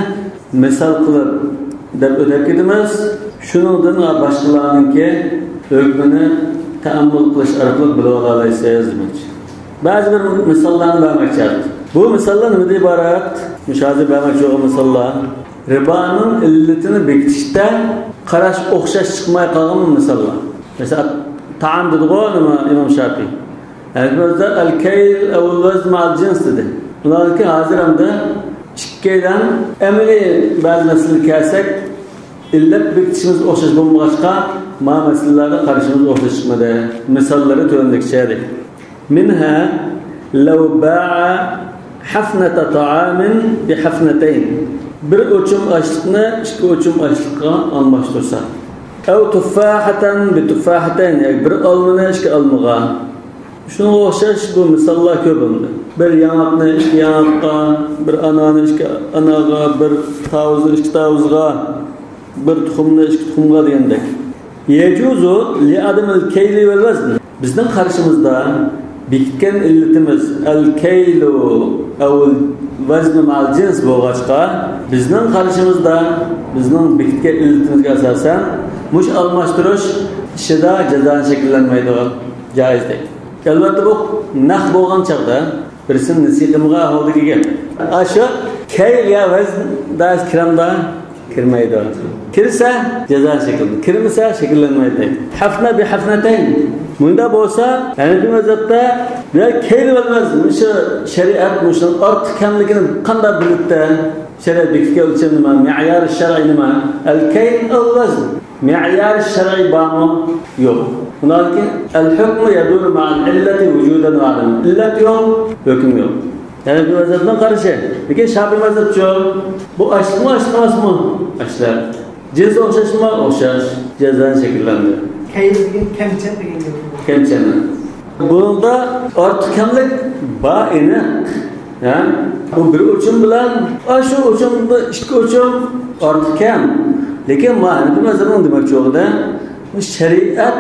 مىسال قىلىپ دەپ ئۆتۈپ كېتىمىز. شۇنىڭدىن باشقىلارنىڭكى ھۆكمىنى تەئەممۇل قىلىش ئارقىلىق بىلىۋالالايسىز دېمەكچى. بەزى بىر مىساللارنى بەرمەكچى. بۇ مىساللار نېمىدىن ئىبارەت؟ مۇشۇ ھازىر بەرمەكچى بولغان مىساللار رىبانىڭ ئىللىتىنى بېكىتىشتە قاراش ئوخشاش چىقماي قالغان مىساللار. مەسىلەن، تائام دېدىغۇ نېمە ئىمام شاپىي. ھەنەفىي مەزھەپتە ئەل كەيل ئەۋ ئەل ۋەزن مەئەل جىنس دېدى. ئۇنىڭدىن كېيىن ھازىر ئەمدى ئىككىيلەن ئەمەلىي بەزى مەسىلىگە كەلسەك، ئىللەت بېكىتىشىمىز ئوخشاش بولمىغاچقا، ما مەسىلىلەردە قارىشىمىز ئوخشاش چىقمىدى. مىساللىرى تۆۋەندىكىچە دېدى. منها لو باع حفنة طعام بحفنتين. بىر ئوچۇم ئاشلىقنى ئىككى ئوچۇم ئاشلىققا ئالماشتۇرسا. أو تفاحة بتفاحتين، ياكى بىر ئالمىنى ئىككى ئالمىغا. شۇنىڭغا ئوخشاش بۇ مىساللار كۆپ ئەمدى. بىر ياڭاقنى ئىككى ياڭاققا، بىر ئانانى ئىككى ئاناغا، بىر تاۋۇزنى ئىككى تاۋۇزغا، بىر تۇخۇمنى ئىككى تۇخۇمغا دېگەندەك. يجوز لعدم الكيل والوزن. بىزنىڭ قارىشىمىزدا بېكىتكەن ئىللىتىمىز الكيل أو الوزن مع الجنس بولغاچقا، بىزنىڭ قارىشىمىزدا، بىزنىڭ بېكىتكەن ئىللىتىمىزگە ئاساسەن، مۇشۇ ئالماشتۇرۇش ئىچىدە جازا شەكىللەنمەيدۇ، جائىز دەيدۇ. ئەلۋەتتە، بۇ نەق بولغان چاغدا بىرسىنى نېسى قىلمىغان ئەھۋالدىكى گەپ. ئاشۇ كەيل يا ۋەزن دائىرىسىگە كىرەمدا؟ كىرمەيدۇ. كىرسە جازا شەكىللىنىدۇ، كىرمىسە شەكىللەنمەيدۇ. ھەفنە بىھەفنەتەين. مۇنداق بولسا، ھەنەفىي مەزھەپتە يا كەيل ۋەل ۋەزن، مۇشۇ شەرىئەت مۇشۇنىڭ ئارتۇق كەملىكىنى قانداق بىلىدۇ؟ شەرىئەت بېكىتكەن ئۆلچەم نېمە؟ مەئيار شەرئىي نېمە؟ ئەل كەيل ئەل ۋەزن. مەئيار شەرئىي بارمۇ؟ يوق. ئۇنىڭدىن كېيىن، ئەل ھۆكمۇ يەدۇرۇ مەئەل ئىللەتى ۋۇجۇدەن ۋە ئادەمەن. ئىللەت يوق، ھۆكۈم يوق. ھەنەفىي مەزھەپنىڭ قارىشى. لېكىن شاپىئىي مەزھەپچۇ؟ بۇ ئاشلىقمۇ، ئاشلىق ئەمەسمۇ؟ ئاشلىق. جىنسى ئوخشاشمۇ؟ ئوخشاش. جازا شەكىللەندى. كەيل دېگەن كەمچەن دېگەن گەپ. كەمچەن. بۇنىڭدا ئارتۇق كەملىك بار ئېنىق. ھە؟ بۇ بىر ئوچۇم بىلەن، ئا، شۇ ئوچۇمدا ئىككى ئوچۇم ئارتۇق كەم. لېكىن ما ھەنەفىي مەزھەپنىڭ دېمەكچى بولغىنى، بۇ شەرىئەت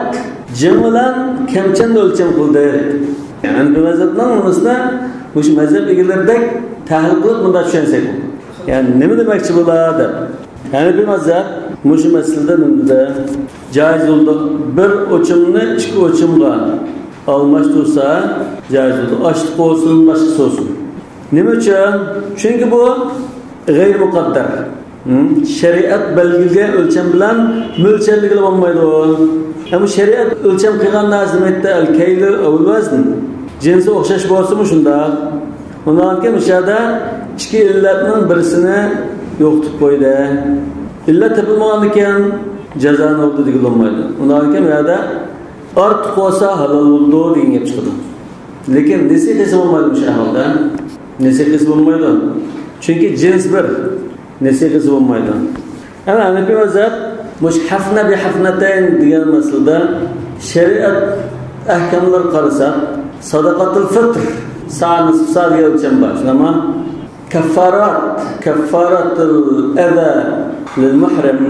جىڭ بىلەن كەمچەننى ئۆلچەم قىلدى. ھەنەفىي مەزھەپنىڭ نېمىسىنى مۇشۇ مەزھەپ ئىگىلىرىدەك تەھلىل قىلىپ بۇنداق چۈشەنسەك. يەنى نېمە دېمەكچى بۇلار دەپ. ھەنەفىي مەزھەپ مۇشۇ مەسىلىدە نېمىدە جايىز بولدى. بىر ئوچۇمنى ئىككى ئوچۇمغا ئالماشتۇرسا جايىز بولدى. ئاشلىق بولسۇن، باشقىسى بولسۇن. نېمە ئۈچۈن؟ چۈنكى بۇ غەيرىي مۇقەددەر. ھىم؟ شەرىئەت بەلگىلىگەن ئۆلچەم بىلەن مۆلچەرلىگىلى بولمايدۇ. ئەمما شەرىئەت ئۆلچەم قىلغان نەرسە نېمە ئەيتتى؟ ئەل كەيلۇ ئەۋ ئەل ۋەزن. جىنسى ئوخشاش بولسىمۇ شۇنداق. ئۇنداق كېيىن مۇشۇ يەردە ئىككى ئىللەتنىڭ بىرسىنى يوقىتىپ قويدى. ئىللەت تېپىلمىغاندىكىن جازا نە بولدى دېگىلى بولمايدۇ. ئۇنداق كېيىن بۇ يەردە ئارتۇق بولسا ھالال بولىدۇ دېگەن گەپ چىقىدۇ. لېكىن نېسى قىلسا بولمايدۇ مۇشۇ ئەھۋالدا. نېسى قىلسا بولمايدۇ. چۈنكى جىنس بىر. نېسى قىلسا بولمايدۇ. ئەمما ھەنەفىي مەزھەپ مۇشۇ ھەفنە بىھەفنەتەين دېگەن مەسىلىدە شەرىئەت ئەھكاملىرىغا قارىساق، سەدەقەتۇل فىتر سا نىسف سا دېگەن ئۆلچەم بار، شۇنداقمۇ؟ كەففارات، كەففارەتۇل ئەزا لىل مۇھرىم،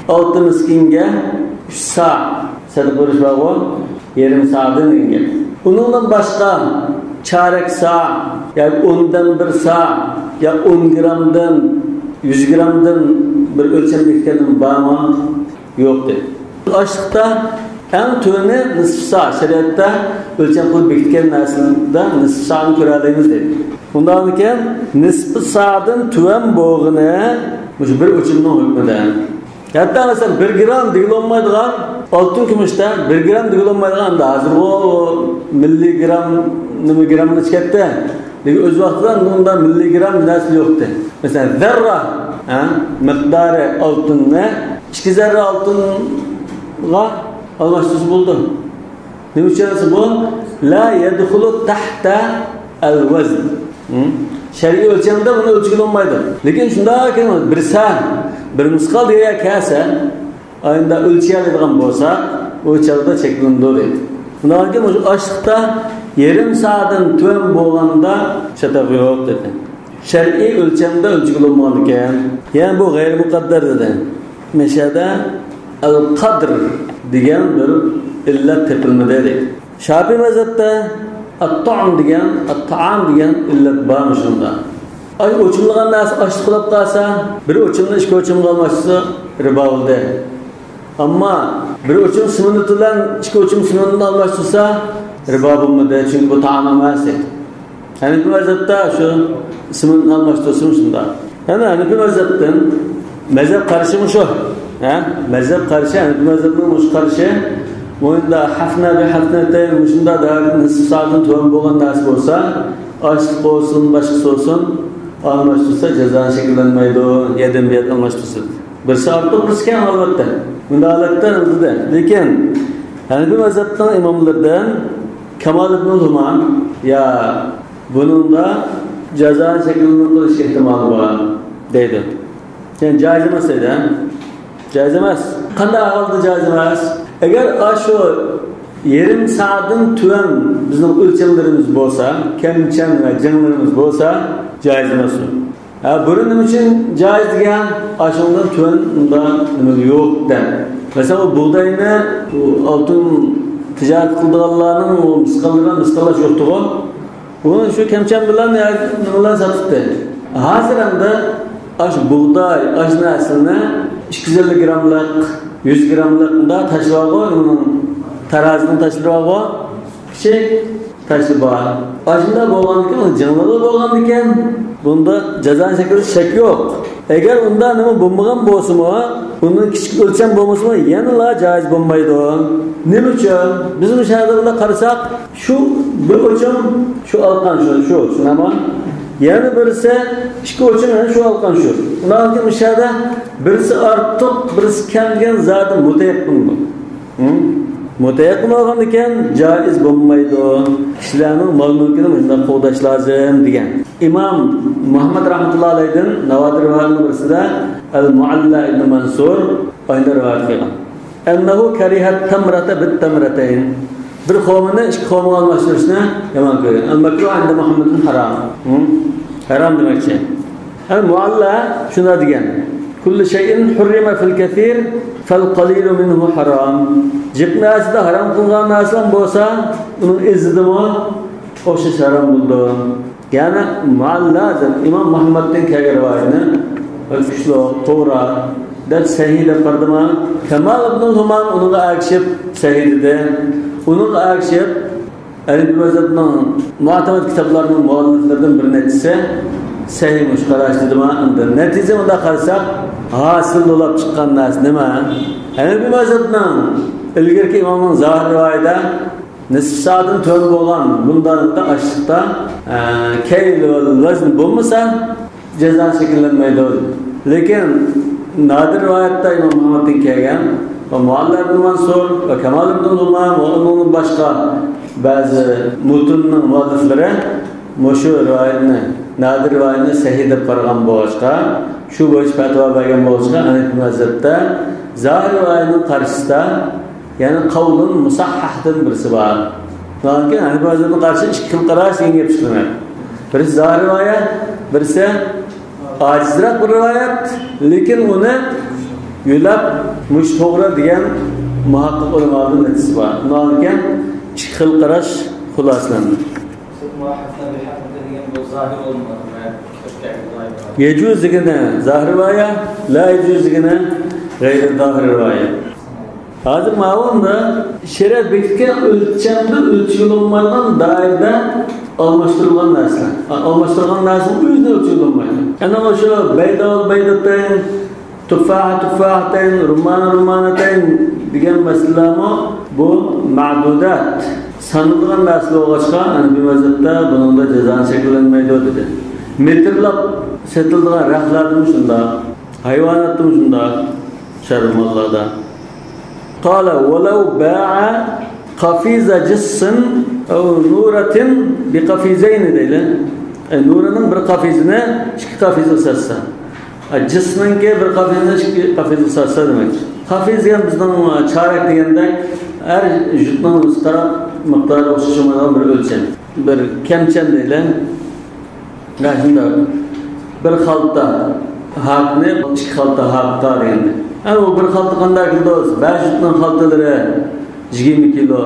ئالتە مىسكىنگە ئۈچ سا سەدىقە بېرىش بارغۇ، يېرىم سادىن دېگەن گەپ. ئۇنىڭدىن باشقا چارەك سا ياكى ئوندىن بىر سا يا ئون گرامدىن، يۈز گرامدىن بىر ئۆلچەم بېكىتكەن بارمۇ؟ يوق دېدى. ئاشلىقتا ئەڭ تۆۋىنى نىسپى سا، شەرىئەتتە ئۆلچەم قىلىپ بېكىتكەن نەرسىدە نىسپى سانى كۆرەلەيمىز دەيدۇ. ئۇنداقمىكەن، نىسپى سادىن تۆۋەن بولغىنى مۇشۇ بىر ئۆلچىمىنىڭ ھۆكمىدە. ھەتتا مەسىلەن، بىر گرام دېگىلى بولمايدىغان ئالتۇن كۈمۈشتە، بىر گرام دېگىلى بولمايدىغان، ئەمدى ھازىرغۇ مىللىي گرام، نېمە گرامغا چىقىپ كەتتى. لېكىن ئۆز ۋاقتىدا بۇندا مىللىي گرام نەرسە يوقتى. مەسىلەن، زەررە، ھە، مىقدارى ئالتۇننى ئىككى زەررە ئالتۇنغا ئالماشتۇرسا بولىدۇ. نېمە ئۈچۈن دېسە بۇ لا يەدخۇلۇ تەھتە ئەل ۋەزن. ھە؟ شەرئىي ئۆلچەمدە بۇنى ئۆلچىگىلى بولمايدۇ. لېكىن شۇنداق بىر سا، بىر مىسقال دېگەن كەلسە، ئاينىدا ئۆلچىيەلەيدىغان بولسا، ئۇ چاغدا چەكلىنىدۇ دەيدۇ. شۇنداق مۇشۇ ئاشلىقتا يېرىم سادىن تۆۋەن بولغاندا چاتاق يوق دېدى. شەرئىي ئۆلچەمدە ئۆلچىگىلى بولمىغان ئىكەن. يەنى بۇ غەيرىي مۇقەددەر دېدى. مەشەدە ئەل قەدر دېگەن بىر ئىللەت تېپىلمىدى دەيدۇ. شاپىئىي مەزھەپتە ئەت-تائام دېگەن، ئەت-تائام دېگەن ئىللەت بار مۇشۇندا. ئاش ئۆلچىمىغان نەرسە ئاشلىق بولۇپ قالسا، بىر ئۆلچىمنى ئىككى ئۆلچەمگە ئالماشتۇرسا رىبا بولدى. ئەمما بىر ئۆلچەم سېمونت بىلەن ئىككى ئۆلچەم سېمونتنى ئالماشتۇرسا رىبا بولمىدى، چۈنكى بۇ تائام ئەمەس. ھەنىپىي مەزھەپتە شۇ ئىسمىنى ئالماشتۇرسىمۇ شۇنداق. يەنى ھەنىپىي مەزھەپتىن، مەزھەپ قارىشىمۇ شۇ. ھە؟ مەزھەپ قارىشى، ھەنىپىي مەزھەپنىڭ مۇشۇ قارىشى. مۇندا ھەفنە بى ھەفنەتەين، مۇشۇنداق دەرىجىدە نىسپى سادىن تۆۋەن بولغان نەرسە بولسا، ئاشلىق بولسۇن، باشقىسى بولسۇن، ئالماشتۇرسا جازا شەكىللەنمەيدۇ. يەدىن بىيەت ئالماشتۇرسا. بىرسى ئارتۇق، بىرسى كەم، ئەلۋەتتە. بۇنداق ھالەتتە دېدى. لېكىن ھەنىپىي مەزھەپنىڭ ئىماملىرىدىن كامال ئىبنۇل ھۇمام، يا بۇنىڭدا جازا شەكلىنىپ قېلىش ئېھتىمالى بار دەيدۇ. يەنى جائىز ئەمەس دەيدۇ، ھە؟ جائىز ئەمەس. قانداق ئەھۋالدا جائىز ئەمەس؟ ئەگەر ئاشۇ يېرىم سادىن تۆۋەن بىزنىڭ ئۆلچەملىرىمىز بولسا، كەمچەن ۋە جىڭلىرىمىز بولسا، جائىز ئەمەس ئۇ. ھە، بۇرۇن نېمە ئۈچۈن جائىز دېگەن؟ ئاشۇنىڭدىن تۆۋەن ئۇندا نېمە يوق دەپ. مەسىلەن، ئۇ بۇغداينى، ئۇ ئالتۇن تىجارەت قىلىدىغانلارنىڭ ئۇ مىسقاللىرىغا مىسقاللاش يوقتىغۇ. ئۇنى شۇ كەمچەن بىلەن يا نېمە بىلەن ساتتى. ھازىر ئەمدى ئاشۇ بۇغداي، ئاشۇ نەرسىنى ئىككى يۈز ئەللىك گراملىق، يۈز گراملىق مۇنداق تاشلىۋالغۇ، ئۇنىڭ تارازىنى تاشلىۋالغۇ. كىچىك تاشلىۋال. ئاشۇنداق بولغاندىكىن، ئۇنىڭ جىڭلىقى بولغاندىكىن، بۇندا جازا شەكلى شەك يوق. ئەگەر ئۇنداق نېمە بولمىغان بولسىمۇ، ئۇنىڭ كىچىك ئۆلچەم بولمىسىمۇ، يەنىلا جائىز بولمايدۇ. نېمە ئۈچۈن؟ بىز مۇشۇ يەردە بۇنداق قارىساق، شۇ بىر ئۆلچەم شۇ ئالقان شۇ، شۇ، شۇنداقمۇ؟ يەنە بىرسى ئىككى ئۆلچەم يەنە شۇ ئالقان شۇ. ئۇنداق مۇشۇ يەردە بىرسى ئارتۇق، بىرسى كەم دېگەن زادى مۇتەيەققىن بۇ. ھە؟ مۇتەيەققىن بولغاندىكىن جائىز بولمايدۇ. كىشىلەرنىڭ مال-مۈلكىنى مۇشۇنداق قوغداش لازىم دېگەن. ئىمام مۇھەممەد رەھمەتۇللا ئەلەيھىدىن ناۋادىر رىۋايەتنىڭ بىرسىدە ئەل-مۇئەللا ئىبنى مەنسۇر ئاينى رىۋايەت قىلغان. ئەننەھۇ كەرىھەت تەمرەتە بىت تەمرەتەين. بىر خورمىنى ئىككى خورمىغا ئالماشتۇرۇشنى يامان كۆرگەن. ئەل-مەكرۇھ ئىندە مۇھەممەدىن ھارام. ھە؟ ھارام دېمەكچى. ئەل-مۇئەللا شۇنداق دېگەن. كۇللۇ شەيئىن ھۇررىمە فىل كەسىر فەل قەلىلۇ مىنھۇ ھارام. جىق نەرسىدە ھارام قىلغان نەرسىلەر بولسا، ئۇنىڭ ئېزىدىمۇ ئوخشاش ھارام بولىدۇ. يەنى مۇئەللا دەپ ئىمام مۇھەممەدتىن كەلگەن رىۋايەتنى كۈچلۈك، توغرا دەپ سەھىھ دەپ قارىدىما؟ كامال ئىبنۇل ھۇمام ئۇنىڭغا ئەگىشىپ سەھىھ دېدى. ئۇنىڭغا ئەگىشىپ ھەنىپىي مەزھەپنىڭ مۇئتەمەد كىتابلارنىڭ مۇئەللىپلىرىدىن بىر نەچچىسى سەھىھ مۇشۇ قاراش دېدىما؟ ئەمدى نەتىجە مۇنداق قارىساق، ھاسىل بولاپ چىققان نەرسە نېمە؟ ھەنىپىي مەزھەپنىڭ ئىلگىرىكى ئىمامنىڭ زاھىر رىۋايىتىدە نىسپى سادىن تۆۋەن بولغان بۇنداق ئاشلىقتا، ئە، كەيل ۋە ۋەزن بولمىسا، جازا شەكىللەنمەيدۇ. لېكىن نادىر رىۋايەتتە ئىمام مۇھەممەدتىن كەلگەن ۋە مۇئەللا ئىبن مەنسۇر ۋە كامال ئىبن ھۇمام ۋە ئۇنىڭدىن باشقا بەزى مۇتۇننىڭ مۇئەللىپلىرى مۇشۇ رىۋايەتنى، نادىر رىۋايەتنى سەھىھ دەپ قارىغان بولغاچقا، شۇ بويىچە پەتىۋا بەرگەن بولغاچقا، ھەنەفىي مەزھەپتە زاھىر رىۋايەتنىڭ قارشىسىدا يەنى قەۋلۇن مۇسەھھەھدىن بىرسى بار. شۇنىڭدىن كېيىن ھەنەفىي مەزھەپنىڭ قارشى ئىككى خىل قاراش دېگەن گەپ چىقىدۇ. بىرسى زاھىر رىۋايەت، بىرسى ئاجىزراق بىر رىۋايەت، لېكىن ئۇنى يۆلەپ مۇشۇ توغرا دېگەن مۇھەققىق ئۆلىمالارنىڭ نەتىجىسى بار. شۇنىڭدىن كېيىن ئىككى خىل قاراش خۇلاسىلەندى. يەجۇز دېگىنى زاھىر رىۋايە، لا يەجۇز دېگىنى غەيرى زاھىر رىۋايە. ھازىر ماۋۇندا شەرىئەت بېكىتكەن ئۆلچەمدە ئۆلچىگىلى بولمايدىغان دائىرىدە ئالماشتۇرۇلغان نەرسىلەر. ئا-، ئالماشتۇرۇلغان نەرسىنىڭ ئۆزىنى ئۆلچىگىلى بولمايدۇ. ئەنە مۇشۇ بەيداۋۇل بەيداتەين، تۇفاھە تۇفاھەتەين، رۇممانە رۇممانەتەين دېگەن مەسىلىلەرمۇ بۇ مەدۇدات، سانىلىدىغان نەرسىلەر بولغاچقا، ئەنە بۇ مەزھەپتە بۇنىڭدا جازانى شەكىللەنمەيدۇ دېدى. مېتىرلاپ سېتىلىدىغان رەختلەردىمۇ شۇنداق، ھايۋاناتتىمۇ شۇنداق، شەربۇ ماللاردا. قال ولو باع قفيز جص أو نورة بقفيزين دەيلى. ئە، نۇرىنىڭ بىر قەفىزىنى ئىككى قەفىزگە ساتسا. ئە، جىسنىڭكى بىر قەفىزىنى ئىككى قەفىزگە ساتسا دېمەك. قەفىز دېگەن بىزنىڭ، ئە، چارەك دېگەندەك ھەر جۇتنىڭ ئۆزىگە قاراپ مىقدارى ئوخشىشىمايدىغان بىر ئۆلچەم. بىر كەمچەم دەيلى. مانا شۇنداق. بىر خالتا ھاكنى ئىككى خالتا ھاكقا دېگەندەك. ئە، ئۇ بىر خالتا قانداق كېلىدۇ؟ بەزى جۇتنىڭ خالتىلىرى يىگىرمە كىلو،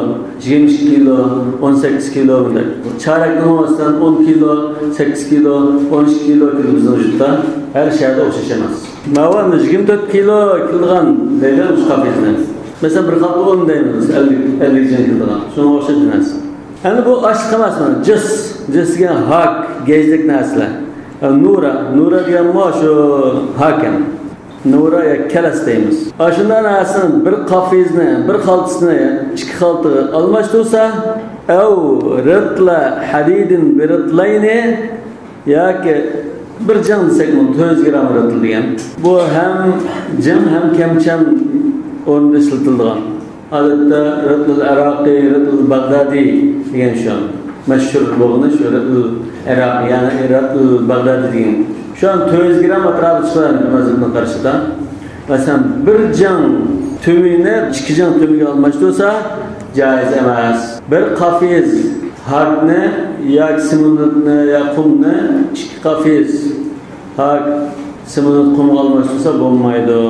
يىگىرمە ئىككى كىلو، ئون سەككىز كىلو بۇنداق. چارەكنىڭ مەسىلەن ئون كىلو، سەككىز كىلو، ئون ئىككى كىلو كېلىدۇ بىزنىڭ جۇتتا. ھەر شەھەردە ئوخشاش ئەمەس. ماۋۇ يىگىرمە تۆت كىلو كېلىدىغان دەيدۇ مۇشۇ قەپىسنى. مەسىلەن، بىر خالتا ئۇن دەيمىز، ئەللىك، ئەللىك جىڭ كېلىدىغان. شۇنىڭغا ئوخشاش نەرسە. ئەمدى بۇ ئاشلىق ئەمەس، مانا جىس، جىس دېگەن ھاك، گەجلىك نەرسىلەر. نۇرا، نۇرا دېگەنمۇ شۇ ھاك ئەمدى. نۇرا يا كەلەس دەيمىز. ئاشۇنداق نەرسىنىڭ بىر قەپىسىنى، بىر خالتىسىنى ئىككى خالتىغا ئالماشتۇرسا، ئەۋ رىتلە ھەدىدىن بىرىتلەينى، ياكى بىر جىڭ دېسەكمۇ، تۆت يۈز گرام رىتىل دېگەن. بۇ ھەم جىڭ، ھەم كەمچەم ئورنىدا ئىشلىتىلىدىغان. ئادەتتە رىتلىل ئىراقىي، رىتلىل بەغدادىي دېگەن شۇ. مەشھۇر بولغىنى شۇ رىتلىل ئىراقىي، يەنى رىتلىل بەغدادىي دېگەن. شۇ تۆت يۈز گرام ئەتراپىدا چىقىدۇ مەزھەپنىڭ قارىشىدا. مەسىلەن، بىر جىڭ تۈمىنى ئىككى جىڭ تۈمىگە ئالماشتۇرسا، جائىز ئەمەس. بىر قەپىس ھاكنى ياكى سېمونتنى يا قۇمنى ئىككى قەپىس ھاك، سېمونت قۇمغا ئالماشتۇرسا بولمايدۇ.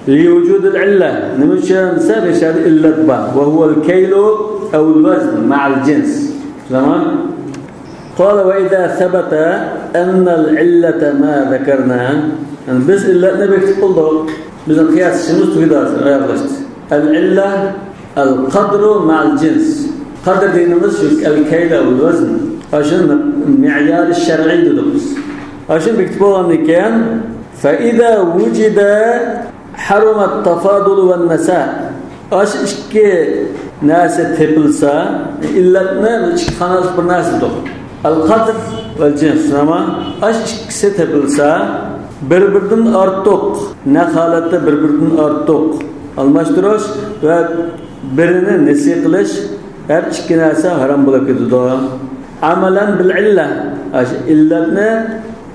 لوجودىل ئىللە. نېمە ئۈچۈن دېسە، بۇ يەردە ئىللەت بار. ۋە ھۇۋەل كەيلۇ ئەۋ ۋەزن مەئەل جىنس. تامام. قال وإذا ثبت أن العلة ما ذكرنا. يەنى بىز ئىللەتنى بېكىتىپ بولدۇق. بىزنىڭ قىياس ئىشىمىز تۈگىدى ھازىر، ئاياغلاشتى. العلة القدر مع الجنس. قەدىر دېگىنىمىز شۇ، ئەل كەيل ئەۋ ۋەزن. ئاشۇ مەئيارى شەرئىي دېدۇق بىز. ئاشۇنى بېكىتىپ بولغاندىن كېيىن، فإذا وجد حرم التفاضل والنساء. ئاشۇ ئىككى نەرسە تېپىلسا، ئىللەتنى ئىككى خانىلىق بىر نەرسە دېدۇق. القدر والجنس، ئەمما ئاشۇ ئىككىسى تېپىلسا، بىر-بىرىدىن ئارتۇق، نەق ھالەتتە بىر-بىرىدىن ئارتۇق ئالماشتۇرۇش ۋە بىرىنى نېسى قىلىش، ھەر ئىككى نەرسە ھارام بولۇپ كېتىدۇ. ئەمەلەن بىل ئىللە، ئاشۇ ئىللەتنى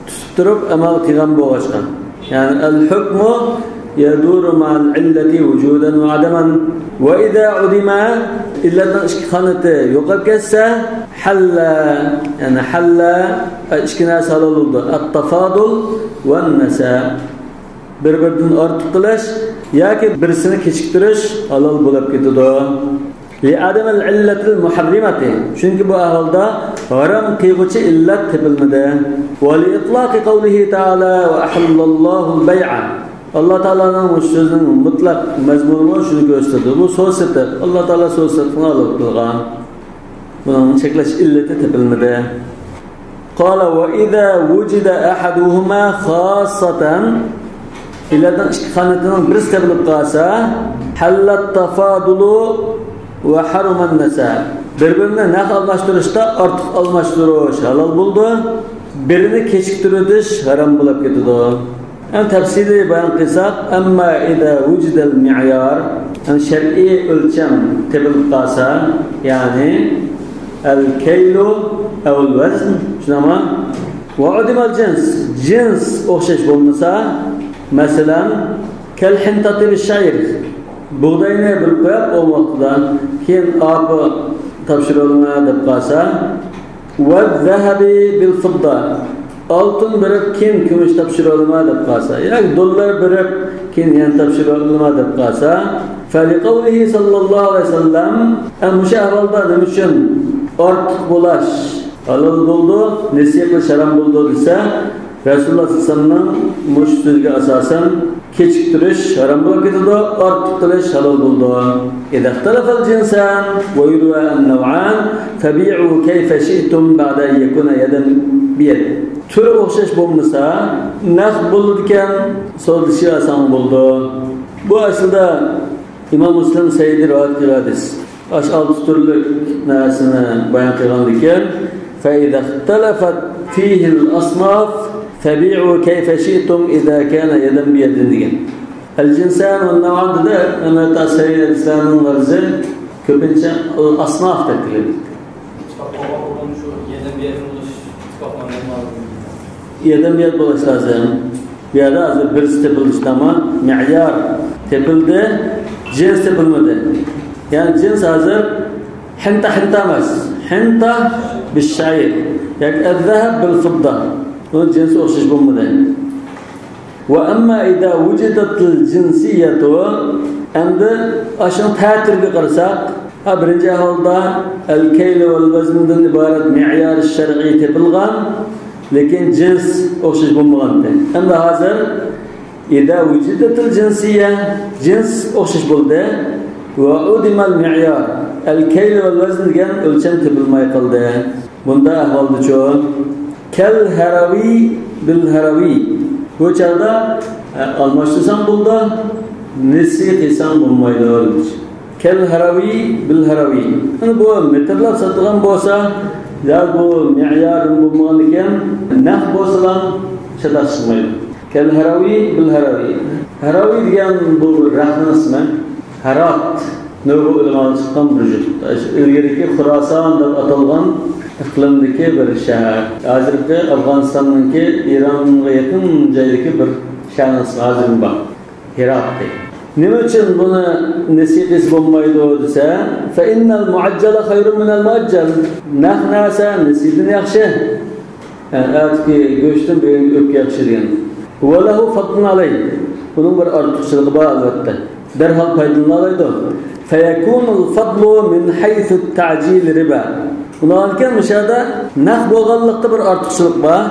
تۇتۇپ تۇرۇپ ئەمەل قىلغان بولغاچقا. يەنى الحكم يدور مع العلة وجودا وعدما. وإذا عدم، ئىللەتنىڭ ئىككى قانىتى يوقاپ كەتسە، حل، يەنى حل، ئىككى نەرسە ھالال بولىدۇ. التفاضل والنساء. بىر-بىرىدىن ئارتۇق قىلىش ياكى بىرسىنى كېچىكتۈرۈش ھالال بولۇپ كېتىدۇ. لعدم العلة المحرمة. چۈنكى بۇ ئەھۋالدا ھارام قىلغۇچى ئىللەت تېپىلمىدى. ولإطلاق قوله تعالى وأحل الله البيع. ئاللا تائالانىڭ مۇشۇ سۆزىنىڭ مۇتلەق مەزمۇنىمۇ شۇنى كۆرسىتىدۇ. بۇ سودا سېتىق. ئاللا تائالا سودا سېتىقنى ھالال قىلغان. بۇنىڭ چەكلەش ئىللىتى تېپىلمىدى. قال وإذا وجد أحدهما خاصة، ئىللەتنىڭ ئىككى قانىتىنىڭ بىرسى تېپىلىپ قالسا، حل التفاضل وحرم النساء. بىر-بىرىنى نەق ئالماشتۇرۇشتا ئارتۇق ئالماشتۇرۇش ھالال بولىدۇ، بىرىنى كېچىكتۈرۈۋېتىش ھارام بولۇپ كېتىدۇ. ئەمدى تەپسىلىي بايان قىلساق، أما إذا وجد المعيار، يەنى شەرئىي ئۆلچەم تېپىلىپ قالسا، يەنى الكيل أو الوزن، شۇنداقمۇ؟ وعدم الجنس، جىنس ئوخشاش بولمىسا، مەسىلەن، كالحنطة بالشعير، بۇغداينى بىر قويۇپ ئون ۋاقتىدا، كېيىن ئاپا تاپشۇرۇۋالىمەن دەپ قالسا، والذهب بالفضة، ئالتۇن بېرىپ كېيىن كۈمۈش تاپشۇرۇۋالىمەن دەپ قالسا، ياكى دوللار بېرىپ كېيىن يەنە تاپشۇرۇۋالىمەن دەپ قالسا، فلقوله صلى الله عليه وسلم، ئە، مۇشۇ ئەھۋالدا نېمە ئۈچۈن ئارتۇق بولاش ھالال بولىدۇ، نېسى قىلىش ھارام بولىدۇ دېسە، رەسۇلۇللا سەللەللاھۇ ئەلەيھى ۋەسەللەمنىڭ مۇشۇ سۆزىگە ئاساسەن، كېچىكتۈرۈش ھارام بولۇپ كېتىدۇ، ئارتۇق قىلىش ھالال بولىدۇ. إذا اختلف الجنسان ويروى النوعان فبيعوا كيف شئتم بعد أن يكون يدا بيد. تۈر ئوخشاش بولمىسا، نەق بولىدىكەن، سودىلىشىۋالساڭ بولىدۇ. بۇ ئەسلىدە ئىمام مۇسلىم سەھىھىدە رىۋايەت قىلغان ھەدىس. ئاشۇ ئالتە تۈرلۈك نەرسىنى بايان قىلغاندىكىن، فإذا اختلفت فيه الأصناف فبيعوا كيف شئتم إذا كان يدا بيد دېگەن. ئەل جىنسان ۋە نەۋئان دېدى، ئەمما سەھىھ ھەدىسلەرنىڭ لەپزى كۆپىنچە ئەل ئەسناف دەپ كېلىدۇ. ئىتتىپاق بولغان ئورۇن شۇ يەدىن بىر بولۇش، ئىتتىپاق بولغان لازىم. يەدىن بىر بولۇش لازىم. بۇ يەردە ھازىر بىرسى تېپىلدى، ئەمما مەييار تېپىلدى، جىنس تېپىلمىدى. يەنى جىنس ھازىر ھىنتە، ھىنتە ئەمەس، ھىنتە بالشعير ياكى الذهب بالفضة. بۇنىڭ جىنسى ئوخشاش بولمىدى. وأما إذا وجدت الجنسية، ئەمدى ئاشۇنىڭ تەتۈرىگە قارىساق، ھە، بىرىنچى ئەھۋالدا الكيل والوزن دىن ئىبارەت مەييار شەرئىي تېپىلغان، لېكىن جىنس ئوخشاش بولمىغانىدى. ئەمدى ھازىر إذا وجدت الجنسية، جىنس ئوخشاش بولدى، وعدم المعيار، الكيل والوزن دېگەن ئۆلچەم تېپىلماي قالدى. بۇنداق ئەھۋالدىچۇ؟ كالهروي بالهروي. بۇ چاغدا، ئە، ئالماشتۇرساڭ بولىدۇ، نېسى قىلساڭ بولمايدۇ. كالهروي بالهروي. يەنى بۇ مېتىرلاپ ساتىدىغان بولسا، يا بۇ مەييار بولمىغاندىكىن، نەق بولسىلا چاتاق چىقمايدۇ. كالهروي بالهروي. ھەروي دېگەن بۇ بىر رەختنىڭ ئىسمى. ھەرات، نۇرغۇن ئۆلىمالار چىققان بىر يۇرت. ئىلگىرىكى خۇراسان دەپ ئاتالغان ئىقلىمدىكى بىر شەھەر. ھازىرقى ئافغانىستاننىڭكى ئىرانغا يېقىن جايدىكى بىر شەھەرنىڭ ئىسمى ھازىرمۇ بار. ھىرات دەيدۇ. نېمە ئۈچۈن بۇنى نېسى قىلسا بولمايدۇ دېسە، فإن المعجل خير من المؤجل. نەق نەرسە نېسىدىن ياخشى. يەنى ئەتىكى گۆشتىن بۈگۈنكى ئۆپكە ياخشى دېگەن. وله فضل عليه. بۇنىڭ بىر ئارتۇقچىلىقى بار، ئەلۋەتتە. دەرھال پايدىلىنالايدۇ. فيكون الفضل من حيث التعجيل ربا. بۇنىڭدىن كېيىن مۇشۇ يەردە نەق بولغانلىقتا بىر ئارتۇقچىلىق بار.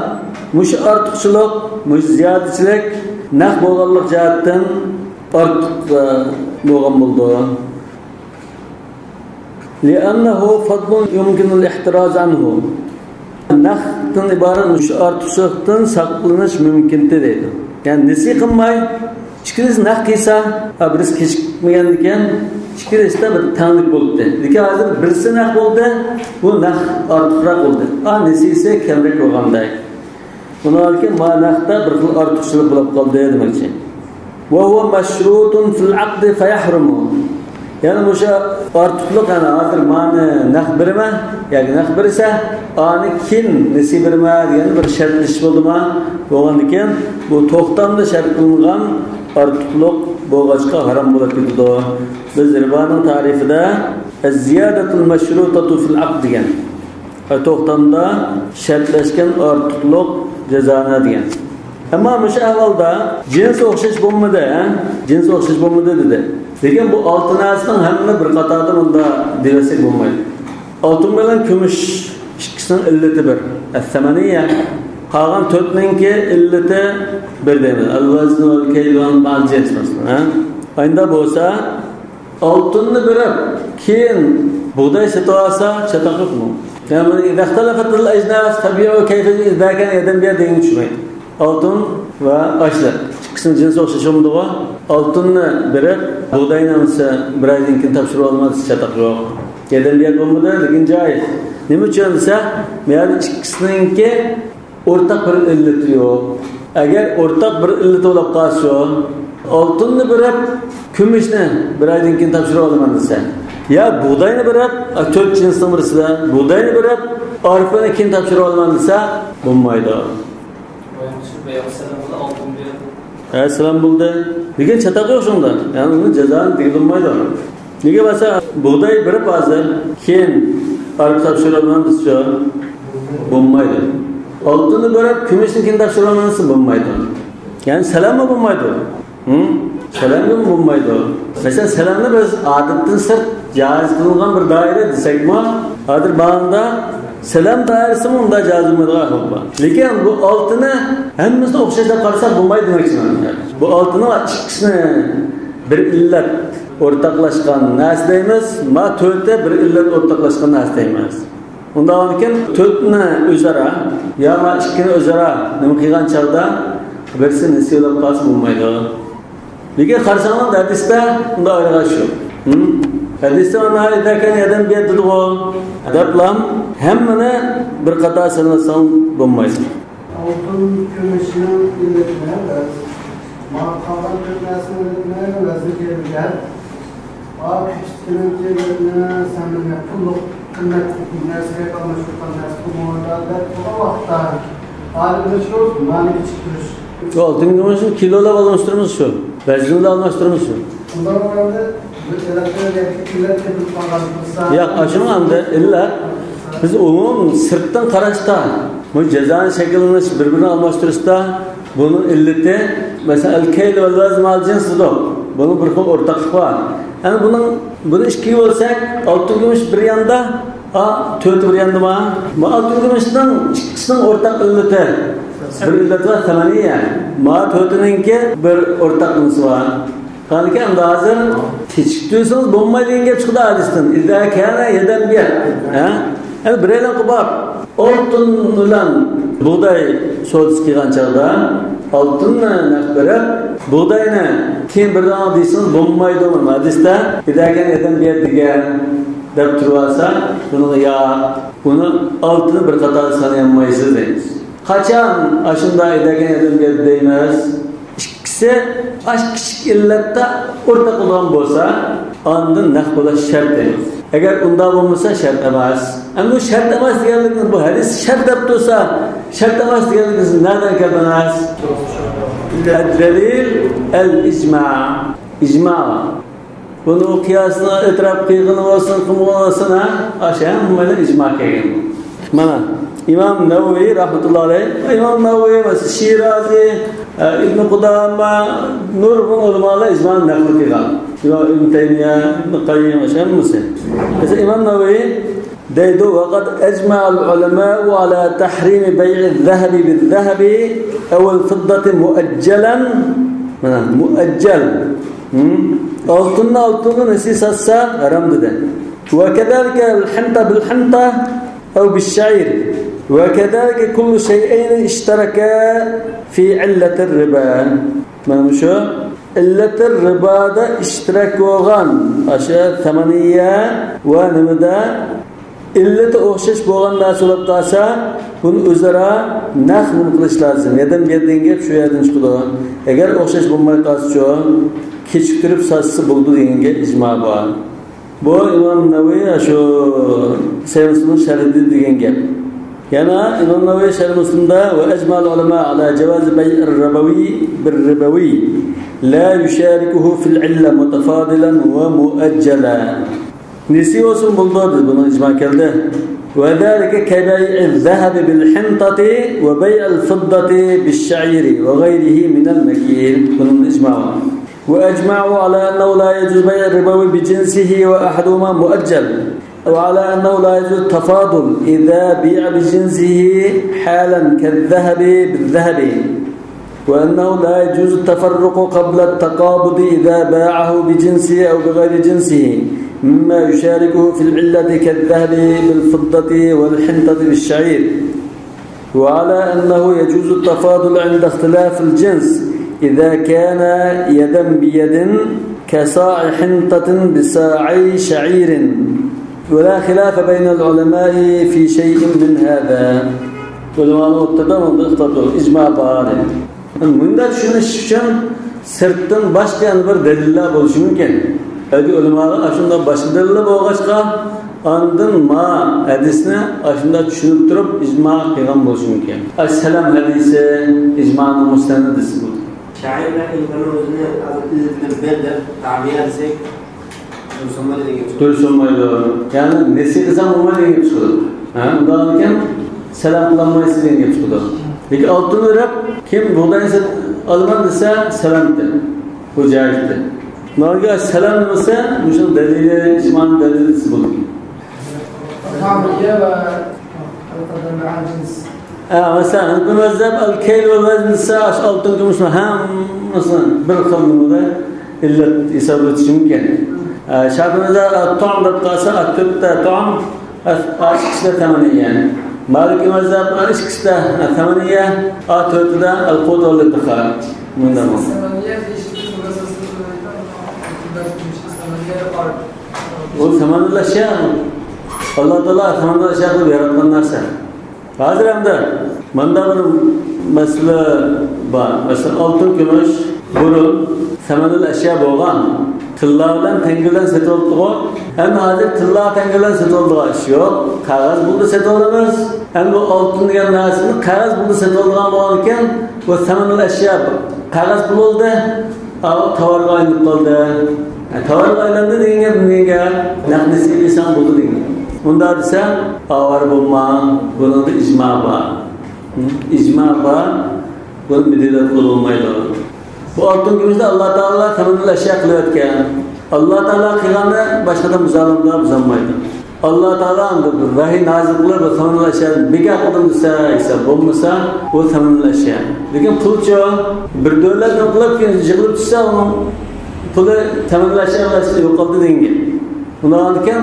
مۇشۇ ئارتۇقچىلىق، مۇشۇ زىيادىچىلىك نەق بولغانلىق جەھەتتىن ئارتۇق، ئە، بولغان بولىدۇ. لأنه فضل يمكن الاحتراز عنه. نەقتىن ئىبارەت مۇشۇ ئارتۇقچىلىقتىن ساقلىنىش مۇمكىنتى دەيدۇ. يەنى نېسى قىلماي، ئىككىلىسى نەق قىلسا، ھە، بىرسى كېچىكمىگەندىكىن، ئىككىلىسىدە بىر تەڭلىك بولۇپتۇ. لېكىن ھازىر بىرسى نەق بولدى، بۇ نەق ئارتۇقراق بولدى. ئا، نېسىسى كەمرەك بولغاندەك. بۇنىڭدىن كېيىن مانا نەقتە بىر خىل ئارتۇقچىلىق بولۇپ قالدى دېمەكچى. وهو مشروط في العقد فيحرم. يەنى مۇشۇ ئارتۇقلۇق، يەنى ھازىر مانا نەق بېرىمەن ياكى نەق بېرىسە، ئانى كېيىن نېسى بېرىمەن دېگەن بىر شەرتلىشىش بولدىما؟ بولغاندىكىن بۇ توختامدا شەرت قىلىنغان ئارتۇقلۇق بولغاچقا ھارام بولۇپ كېتىدۇ. بىز رىبانىڭ تەرىپىدە الزيادة المشروطة في العقد دېگەن. ھە، توختامدا شەرتلەشكەن ئارتۇقلۇق جازانە دېگەن. ئەمما مۇشۇ ئەھۋالدا جىنس ئوخشاش بولمىدى، ھە؟ جىنس ئوخشاش بولمىدى دېدى. لېكىن بۇ ئالتە نەرسىنىڭ ھەممىنى بىر قاتاردا مۇنداق دېۋەسەك بولمايدۇ. ئالتۇن بىلەن كۈمۈش ئىككىسىنىڭ ئىللىتى بىر. الثمنية. قالغان تۆتنىڭكى ئىللىتى بىر دەيمىز. الوزن والكيل عن بعض الجنس مەسىلەن، ھە؟ ئاينىدا بولسا، ئالتۇننى بېرىپ، كېيىن بۇغداي سېتىۋالسا، چاتاق يوقمۇ؟ يەنى بۇنى إذا اختلفت الأجناس فبيعوا كيف إذا كان يدا بيد دېگەنگە چۈشمەيدۇ. ئالتۇن ۋە ئاشلىق. ئىككىسىنىڭ جىنسى ئوخشاش بولمىدىغۇ. ئالتۇننى بېرىپ، بۇغداينى ئەمسە بىر ئايدىن كېيىن تاپشۇرۇپ ئالىمەن دېسە، چاتاق يوق. يدا بيد بولمىدى، لېكىن جائىز. نېمە ئۈچۈن دېسە، بۇ يەردە ئىككىسىنىڭكى ئورتاق بىر ئىللىتى يوق. ئەگەر ئورتاق بىر ئىللىتى بولۇپ قالسا، ئالتۇننى بېرىپ، كۈمۈشنى بىر ئايدىن كېيىن تاپشۇرۇپ ئالىمەن دېسە، يا بۇغداينى بېرىپ، تۆت جىنسنىڭ بىرسىدە بۇغداينى بېرىپ، ئارپىنى كېيىن تاپشۇرۇپ ئالىمەن دېسە، بولمايدۇ. ھە، سالام بولدى. لېكىن چاتاق يوق شۇندا. يەنى ئۇنى جازانى دېگىلى بولمايدۇ. نېگە بولسا، بۇغداي بېرىپ ھازىر، كېيىن ئارپا تاپشۇرۇپ ئالىمەن دېسە، بولمايدۇ. ئالتۇننى بېرىپ، كۈمۈشنى كېيىن تاپشۇرۇپ ئالىمەن دېسە، بولمايدۇ. يەنى سەلەممۇ بولمايدۇ. ھە؟ سەلەممۇ بولمايدۇ. مەسىلەن، سەلەمنى بىز ئادەتتىن سىرت جائىز قىلىنغان بىر دائىرە دېسەكمۇ، ھازىر بارغاندا سەلەم دائىرىسىمۇ ئۇنداق جائىز بولمايدىغان ئەھۋال بار. لېكىن بۇ ئالتىنى ھەممىسىنى ئوخشاش دەپ قارىساق بولمايدۇ دېمەكچىمەن. بۇ ئالتىنىڭ ئىككىسىنى بىر ئىللەت ئورتاقلاشقان نەرسە دەيمىز، ما تۆتى بىر ئىللەت ئورتاقلاشقان نەرسە دەيمىز. ئۇنداق بولغاندىكىن تۆتنى ئۆزئارا يا ما ئىككىنى ئۆزئارا نېمە قىلغان چاغدا بىرسى نېسىۋ بولۇپ قالسا بولمايدۇ. لېكىن قارىساڭلار ھەدىستە ئۇنداق ئايرىغان شۇ. ھىم؟ ھەدىستە مانا ئىداكەن يەدەن بىر دېدىغۇ. دەپلام ھەممىنى بىر قاتار سانىساڭ بولمايدۇ. ئالتۇن كۈمۈشنىڭ ئىللىتىنى بىز ماڭا قالغان تۆت نەرسىنىڭ ئىللىتىنى ۋەزنى كېلىدىكەن. ئا كۈچۈكنىڭ ئىللىتىنى سەن مېنى پۇللۇق قىممەتلىك نەرسىگە ئالماشتۇرغان نەرسە قىلمىغاندا دەپ تۇرغان ۋاقىتتا ئالىملار شۇ مانى كىچىك تۇرۇش. شۇ ئالتۇن كۈمۈشنى كىلولاپ ئالماشتۇرىمىز شۇ. ۋەزنىلا ئالماشتۇرىمىز شۇ. ئۇنداق بولغاندا بىر ئىللەتنى ئىللەتكە بىلىپ قالغان بولسا. ياق، ئاشۇنىڭ ئەمدى ئىللەت بىز ئومۇم سىرتتىن قاراشتا، بۇ جازانىڭ شەكىللىنىش، بىر-بىرىنى ئالماشتۇرۇشتا بۇنىڭ ئىللىتى، مەسىلەن، ئەل-كەيل ۋەل-ۋەزن مەئەل جىنس دېدۇق. بۇنىڭ بىر خىل ئورتاقلىقى بار. ئەمدى بۇنىڭ، بۇنى ئىككىگە بۆلسەك، ئالتە كۈمۈش بىر ياندا، ئا، تۆتى بىر ياندا بار. بۇ ئالتە كۈمۈشنىڭ ئىككىسىنىڭ ئورتاق ئىللىتى، بىر ئىللەت بار، سەمەنىيە. ما تۆتىنىڭكى بىر ئورتاق نېمىسى بار. قالدىكەن ئەمدى ھازىر كېچىكتۈرسىڭىز بولمايدۇ دېگەن گەپ چىقىدۇ ھەدىستىن. ئىزا كان يەدەن بىيەد. ھە؟ ئەمدى بىرەيلەن قىلىپ ئالتۇن بىلەن بۇغداي سودىسى قىلغان چاغدا ئالتۇننى نەق بېرىپ، بۇغداينى كېيىن بىردەم دېسىڭىز بولمايدۇ. ھەدىستە ئىزا كان يەدەن بىيەد دېگەن دەپ تۇرۇۋالسا، بۇنىڭغا يا، بۇنى ئالتىنى بىر قاتاردا سانىيالمايسىز دەيمىز. قاچان ئاشۇنداق ئىزا كان يەدەن بىيەد دەيمىز؟ ئىككىسى ئاش كىچىك ئىللەتتە ئورتاق بولغان بولسا، ئاندىن نەق بولاش شەرت دەيمىز. ئەگەر ئۇنداق بولمىسا، شەرت ئەمەس. ئەمدى بۇ شەرت ئەمەس دېگەنلىكىنى، بۇ ھەدىس شەرت دەپ تۇرسا، شەرت ئەمەس دېگەنلىكىنى سىز نەدىن كەلدىڭىز؟ ئەددەلىل ئەل-ئىجما. ئىجما. بۇنى قىياسنى ئېتىراپ قىلغىنى بولسۇن، قىلمىغىنى بولسۇن، ھە؟ ئاشۇ ھەممىنى ئىجما كەلگەن. مانا، ئىمام نەۋەۋى رەھمەتۇللاھى ئەلەيھ، ئىمام نەۋەۋى، مەسىلەن، شىرازى، ئە، ئىبن قۇدامە، نۇرغۇن ئۆلىمالار ئىجمانى نەقىل قىلغان. ئىمام ئىبن تەيمىيە، ئىبن قەييىم، ھەممىسى. مەسىلەن، ئىمام نەۋەۋى دەيدۇ، وقد أجمع العلماء على تحريم بيع الذهب بالذهب أو الفضة مؤجلا. مانا، مۇئەججەل. ھىم؟ ئالتۇننى ئالتۇنغا نېسى ساتسا ھارام دېدى. وكذلك الحنطة بالحنطة أو بالشعير. وكذلك كل شيئين اشتركا في علة الربا. مانا مۇشۇ ئىللەتىر رىبادا ئىشتىراك بولغان، ئاشۇ سەمەنىيە ۋە نېمىدە ئىللىتى ئوخشاش بولغان نەرسە بولۇپ قالسا، بۇنى ئۆزئارا نەق نېمە قىلىش لازىم. يەدەن بىيەد دېگەن گەپ شۇ يەردىن چىقىدۇ. ئەگەر ئوخشاش بولماي قالسىچۇ، كېچىكتۈرۈپ ساتسا بولىدۇ دېگەنگە ئىجما بار. بۇ ئىمام نەۋەۋى شۇ سەھىھ مۇسلىمنىڭ شەرھىدە دېگەن گەپ. يەنە ئىمام نەۋەۋى شەرھ مۇسلىمدا، وأجمع العلماء على جواز بيع الربوي بالربوي لا يشاركه في العلة متفاضلا ومؤجلا. نېسى بولسۇن بولىدۇ دېدى، بۇنىڭ ئىجما كەلدى. وذلك كبيع الذهب بالحنطة وبيع الفضة بالشعير وغيره من المكيل. بۇنىڭدا ئىجما بار. وأجمعوا على أنه لا يجوز بيع الربوي بجنسه وأحدهما مؤجل، وعلى أنه لا يجوز التفاضل إذا بيع بجنسه حالا كالذهب بالذهب، وأنه لا يجوز التفرق قبل التقابض إذا باعه بجنسه أو بغير جنسه، مما يشاركه في العلة كالذهب بالفضة والحنطة بالشعير. وعلى أنه يجوز التفاضل عند اختلاف الجنس إذا كان يدا بيد كصاع حنطة بصاعي شعير، ولا خلاف بين العلماء في شيء من هذا. ئۆلىمانىڭ ئوتتۇرىدا مۇنداق ئىختىلاپ يوق، ئىجما بار دەيدۇ. مۇنداق چۈشىنىش ئۈچۈن سىرتتىن باشقا يەنە بىر دەلىللەر بولۇشى مۇمكىن. بەلكى ئۆلىمالار ئاشۇنداق باشقا دەلىللەر بولغاچقا، ئاندىن ما ھەدىسنى ئاشۇنداق چۈشىنىپ تۇرۇپ ئىجما قىلغان بولۇشى مۇمكىن. ئەسسالام ھەدىسى ئىجمانىڭ مۇستەندىسى بۇ. شائىر بىلەن ئىنساننىڭ ئۆزىنى ھازىر ئىللىتىنى بىر دەپ تەبىئە دېسەك، دۇرۇس بولمايدۇ دېگەن گەپ چىقىدۇ. دۇرۇس بولمايدۇ. يەنى نېسى قىلساڭ بولمايدۇ دېگەن گەپ چىقىدۇ. ھە، ئۇنداق ئىكەن، سالام قىلالمايسىز دېگەن گەپ چىقىدۇ. لېكىن ئالتۇن ئۆرەپ، كىم بۇغداينى سېتىپ ئالىمەن دېسە، سالامتى. بۇ جائىزدۇر. ماڭا سالام دېسە، مۇشۇ دەلىلى، ئىجمانىڭ دەلىلى دېسە بولىدۇ. ئەسھابىيە ۋە ئەل-قەدەم مەئەل جىنس. ھە، مەسىلەن، ھەنەفىي مەزھەپ ئەل-كەيل ۋەل ۋەزن دېسە، ئاشۇ ئالتۇن كۈمۈشنى ھەممىسىنى بىر خىل نېمىدە ئىللەت ھېسابلىتىشى مۇمكىن. ھە، شافىئىي مەزھەپ ئەت-تۇئام دەپ قالسا، ئەت-تۆتتە تۇئام، ئەت-، ئەت-، ئىككىسىدە سەمەنىيە. مالىكىي مەزھەپ ئىككىسىدە سەمەنىيە، ئەت-تۆتىدە ئەل-قۇت ۋەل-ئىددىخار. مۇنداق. سەمەنىيە دېيىشنىڭ مۇناسىۋىتى بىلەن سەمەنىيە بار. ئۇ سەمەنىل ئەشيا. ئاللا تائالا سەمەنىل ئەشيا قىلىپ ياراتقان نەرسە. ھازىر ئەمدى مۇندا بىر مەسىلە بار. مەسىلەن، ئالتۇن، كۈمۈش بۇرۇن سەمەنىل ئەشيا بولغان. تىللا بىلەن، تەڭگە بىلەن سېتىۋالىدىغۇ. ئەمدى ھازىر تىللا، تەڭگە بىلەن سېتىۋالىدىغان ئىش يوق. قەغەز پۇلدا سېتىۋالىمىز. ئەمدى بۇ ئالتۇن دېگەن نەرسىنى قەغەز پۇلدا سېتىۋالىدىغان بولغاندىكىن، بۇ سەمەنىل ئەشيا قەغەز پۇل بولدى. ئاۋۇ تاۋارغا ئايلىنىپ قالدى. ھە، تاۋارغا ئايلاندى دېگەن گەپ نېمە گەپ؟ نەق نېسى قىلساڭ بولدى دېگەن گەپ. ئۇنداق دېسە، ئاۋارە بولما، بۇنىڭدا ئىجما بار. ھە؟ ئىجما بار، بۇنى مۇدىرەت قىلىپ بولمايدۇ. بۇ ئالتۇن كۈمۈشنى ئاللا تائالا سەمەنىل ئەشيا قىلىۋەتكەن. ئاللا تائالا قىلغاننى باشقا ئادەم بۇزالامدۇ؟ بۇزالمايدۇ. ئاللا تائالا ئەمدى بىر ۋەھىي نازىل قىلىپ، بۇ سەمەنىل ئەشيانى بىكار قىلدىم دېسە، ھېساب بولمىسا، بۇ سەمەنىل ئەشيا. لېكىن پۇلچۇ، بىر دۆلەتنى قىلىپ، كېيىن يىغىلىپ چىقسا، ئۇنىڭ پۇلى سەمەنىل ئەشيا بىلەن يوقالدى دېگەن گەپ. ئۇنداقكەن،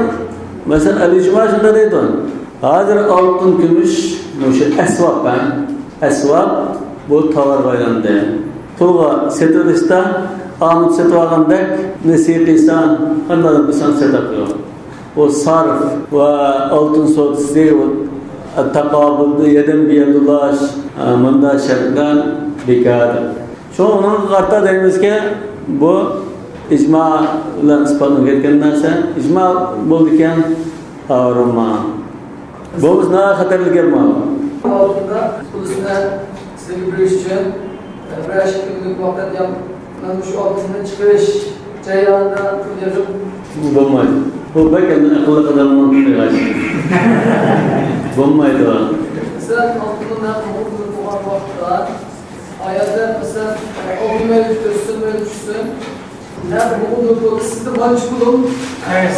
مەسىلەن، ئەلى جۇما شۇنداق دەيدۇ. ھازىر ئالتۇن، كۈمۈش، مۇشۇ ئەسۋاب، ھە؟ ئەسۋاب، بۇ تاۋارغا ئايلاندى. پۇلغا سېتىۋېلىشتا، ئامۇت سېتىۋالغاندەك، نېسى قىلساڭ، قانداق قىلساڭ سېتىپ يوق. ئۇ سارف ۋە ئالتۇن سودىسى، ئۇ تاقابۇلدا يەدەن بىيەدە ئۇلاش، ئە، مۇنداق شەرتلەر بىكار. شۇڭا ئۇنىڭغا قارىتا دەيمىزكى، بۇ ئىجما بىلەن ئىسپاتلىنىپ كەتكەن نەرسە. ئىجما بولىدىكەن، ئاغرىنما. بولمىسا ناھايىتى خەتەرلىك گەپ ماۋۇ. ئالتۇندا پۇلىسىنى سىزگە بېرىش ئۈچۈن، ئە، بىرەر ئىككى كۈنلۈك ۋاقىت يا مانا مۇشۇ ئالتۇننى چىقىرىش جەريانىدا پۇل يىغىپ. بولمايدۇ. بۇ بەك ئەمدى ئەقىللىق ئادەمنىڭ قىلغان ئىشى. بولمايدۇ. مەسىلەن، ئالتۇننى نەق مۇھىم بولغان ۋاقىتتا، ئايەتتە مەسىلەن، ئالتۇن مەيلى چۈشسۇن، مەيلى چۈشسۇن. نەق مۇھىم بولدى، سىزدە مانچە پۇلۇم،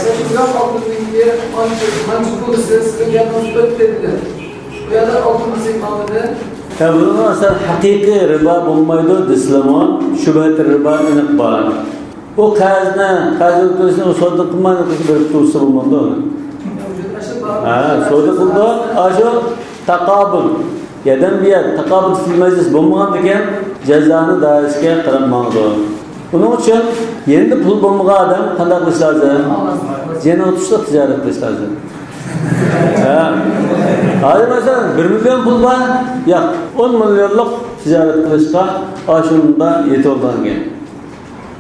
شۇنداق ئالتۇننىڭكى مانچە، مانچە پۇلى سىز، سىزنىڭ گەپىڭىز ئۆتتى دېدى. بۇ يەردە ئالتۇن بىزگە قالمىدى. يا، بۇنىڭ ئەسلى ھەقىقىي رىبا بولمايدۇ دېسىلىمۇ، شۇبھەتۇر رىبا ئېنىق بار. بۇ قەرزنى، قەرز ئۆتكۈزۈشنى ئۇ سودا قىلماي قىلىپ بېرىپ تۇرسا بولمامدۇ؟ ھە، سودا قىلدۇق. ئاشۇ تاقابۇل. يەدەن بىيەد، تاقابۇل فىل مەجلىس بولمىغاندىكىن جازانىڭ دائىرىسىگە قاراپ ماڭىدۇ. ئۇنىڭ ئۈچۈن يېنىدا پۇل بولمىغان ئادەم قانداق قىلىش لازىم؟ جېنىغا تۇشلۇق تىجارەت قىلىش لازىم. ھە. ھازىر مەسىلەن، بىر مىليون پۇل بار، ياق، ئون مىليونلۇق تىجارەت قىلىشقا ئاشۇندا يېتىۋالىدىغان گەپ.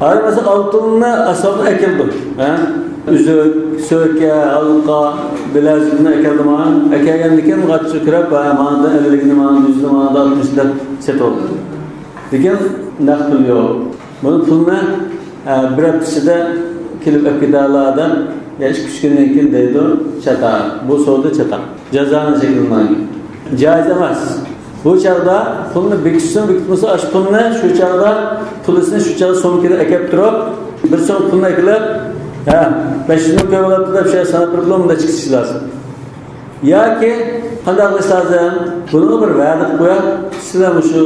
ھازىر مەسىلەن، ئالتۇننى ئاسفالتنى ئەكەلدىم. ھە؟ ئۈزۈك، سۆكە، ھالقا، بىلەزۈكنى ئەكەلدىم. ھە؟ ئەكەلگەندىن كېيىن غاچچا كىرىپ، ھە، ماڭدا ئەللىكنى، ماڭدا يۈزنى، ماڭدا ئاتمىشنى دەپ سېتىۋالدىم. لېكىن نەق پۇل يوق. بۇنى پۇلنى، ھە، بىر ھەپتە ئىچىدە كېلىپ ئەپ كېتەلەر دەپ، يا ئىككى-ئۈچ كۈندىن كېيىن دەيدۇ، چاتاق. بۇ سودا چاتاق. جازانىڭ شەكلىدە جايىز ئەمەس. بۇ چاغدا پۇلنى بېكىتسۇن، بېكىتمىسۇن، ئاشۇ پۇلنى شۇ چاغدا، پۇلىسىنى شۇ چاغدا سومكىدا ئەكەپ تۇرۇپ، بىر سومكا پۇلنى ئەكېلىپ، ھە، بەش يۈز مىڭ كۆرۈۋاتىدۇ دەپ شۇ ساناپ بېرىدۇ، مۇنداق چىقىشى لازىم. ياكى قانداق قىلىش لازىم؟ بۇنىڭغا بىر ۋەدە قىلىپ قويۇپ، سىلەر مۇشۇ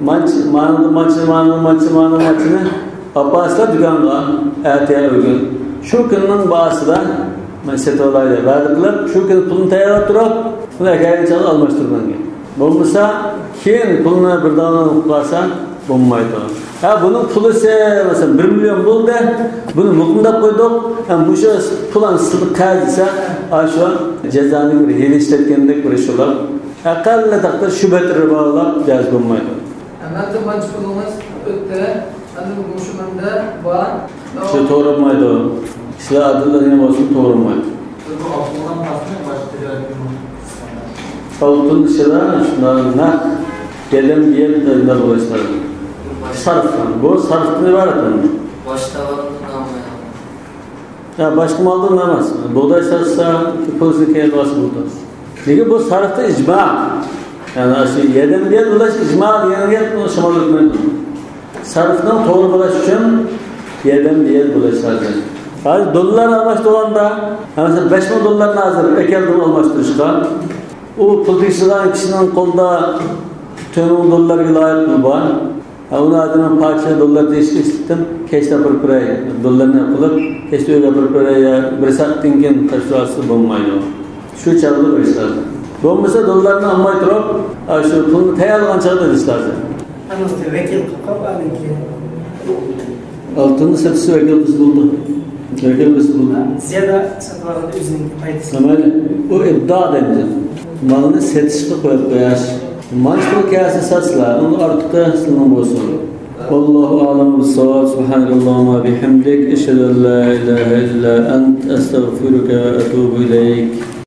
مانچە، مانىدىن مانچە، مانىدىن مانچە، مانىدىن مانچىنى ئاپارسىلەر دۇكانغا، ئەتە يا ئۆگۈن. شۇ كۈننىڭ باھاسىدا مەن سېتىۋالاي دەپ ۋەدە قىلىپ، شۇ كۈنى پۇلنى تەييارلاپ تۇرۇپ، پۇلنى ئەكەلگەن چاغدا ئالماشتۇرىمەن دېگەن. بولمىسا، كېيىن پۇلنى بىر دانە ئۇرۇپ قالسا، بولمايدۇ. ھە، بۇنىڭ پۇلىسى، مەسىلەن، بىر مىليون بولدى، بۇنى مۇقىمداپ قويدۇق، ھە، مۇشۇ پۇلان سىزنى قەرز دېسە، ئاشۇ جازانى بىر ھىيلە ئىشلەتكەندەك بىر ئىش بولۇپ، ئەقەللى تەقدىر شۇبھەتۇر رىبا بولۇپ جائىز بولمايدۇ. ئەمەلدە مانچە پۇلىڭىز ئۆتتى، ئەمدى مۇشۇ مەندە بار. شۇ توغرا بولمايدۇ. سىلەر ئادىللىرىڭ بولسۇن، توغرا بولمايدۇ. بۇ ئالتۇننىڭ ئاستىدا باشقا تىجارەت قىلماڭ. ئالتۇن ئىچىدە شۇنداق نەق، يەدەن بىيەد دېگەن بولۇشلار. سارف، بۇ سارفتىن ئىبارەت ئەمدى. باشقا مالدىن نامايان. يا، باشقا مالدىن ئەمەس. بۇغداي ساتسا، پۇلىسىنى كېيىن ئالسا بولىدۇ. لېكىن بۇ سارفتا ئىجما. يەنى ئاشۇ يەدەن بىيەد بۇلاش ئىجما دېگەن گەپ، بۇ شامال ئۆتمەيدۇ. سارفنىڭ توغرا بولۇش ئۈچۈن يەدەن بىيەد بۇلاش لازىم. ھازىر دوللار ئالماشتۇرغاندا، مەسىلەن، بەش مىڭ دوللارنى ھازىر ئەكەلدىم ئالماشتۇرۇشقا. ئۇ پۇل تېگىشىدىغان كىشىنىڭ قولىدا تۆت مىڭ دوللارغا لايىق پۇل بار. ھە، ئۇنى ھازىر مەن پاچە دوللار دېيىشكە ئىشلەتتىم. كەچتە ئاپىرىپ بېرەي، دوللارنى ئېلىپ، كەچتە ئۆيگە ئاپىرىپ بېرەي يا بىر سائەتتىن كېيىن تاشلىۋەتسە بولمايدۇ. شۇ چاغدا بېرىش لازىم. بولمىسا دوللارنى ئالماي تۇرۇپ، ئاشۇ پۇلنى تەييارلىغان چاغدا ئېلىش لازىم. ئانىڭكى ۋەكىل قىلىپ قويۇپ، ئانىڭكى ئالتۇننى سېتىشتا ۋەكىل قىلسا بولىدۇ. ۋەكىل قىلسا بولىدۇ. زىيادە سېتىۋالغاندا ئۆزىنىڭ پايدىسى. مايلى. ئۇ ئىبدا دەيمىز. مالنى سېتىشقا قويۇپ قوياش. مانچە پۇل كەلسە ساتسىلا، ئۇنىڭ ئارتۇقى سىلىنىڭ بولسۇن. والله أعلم بالصواب. سبحانك اللهم وبحمدك، أشهد أن لا إله إلا أنت، أستغفرك وأتوب إليك.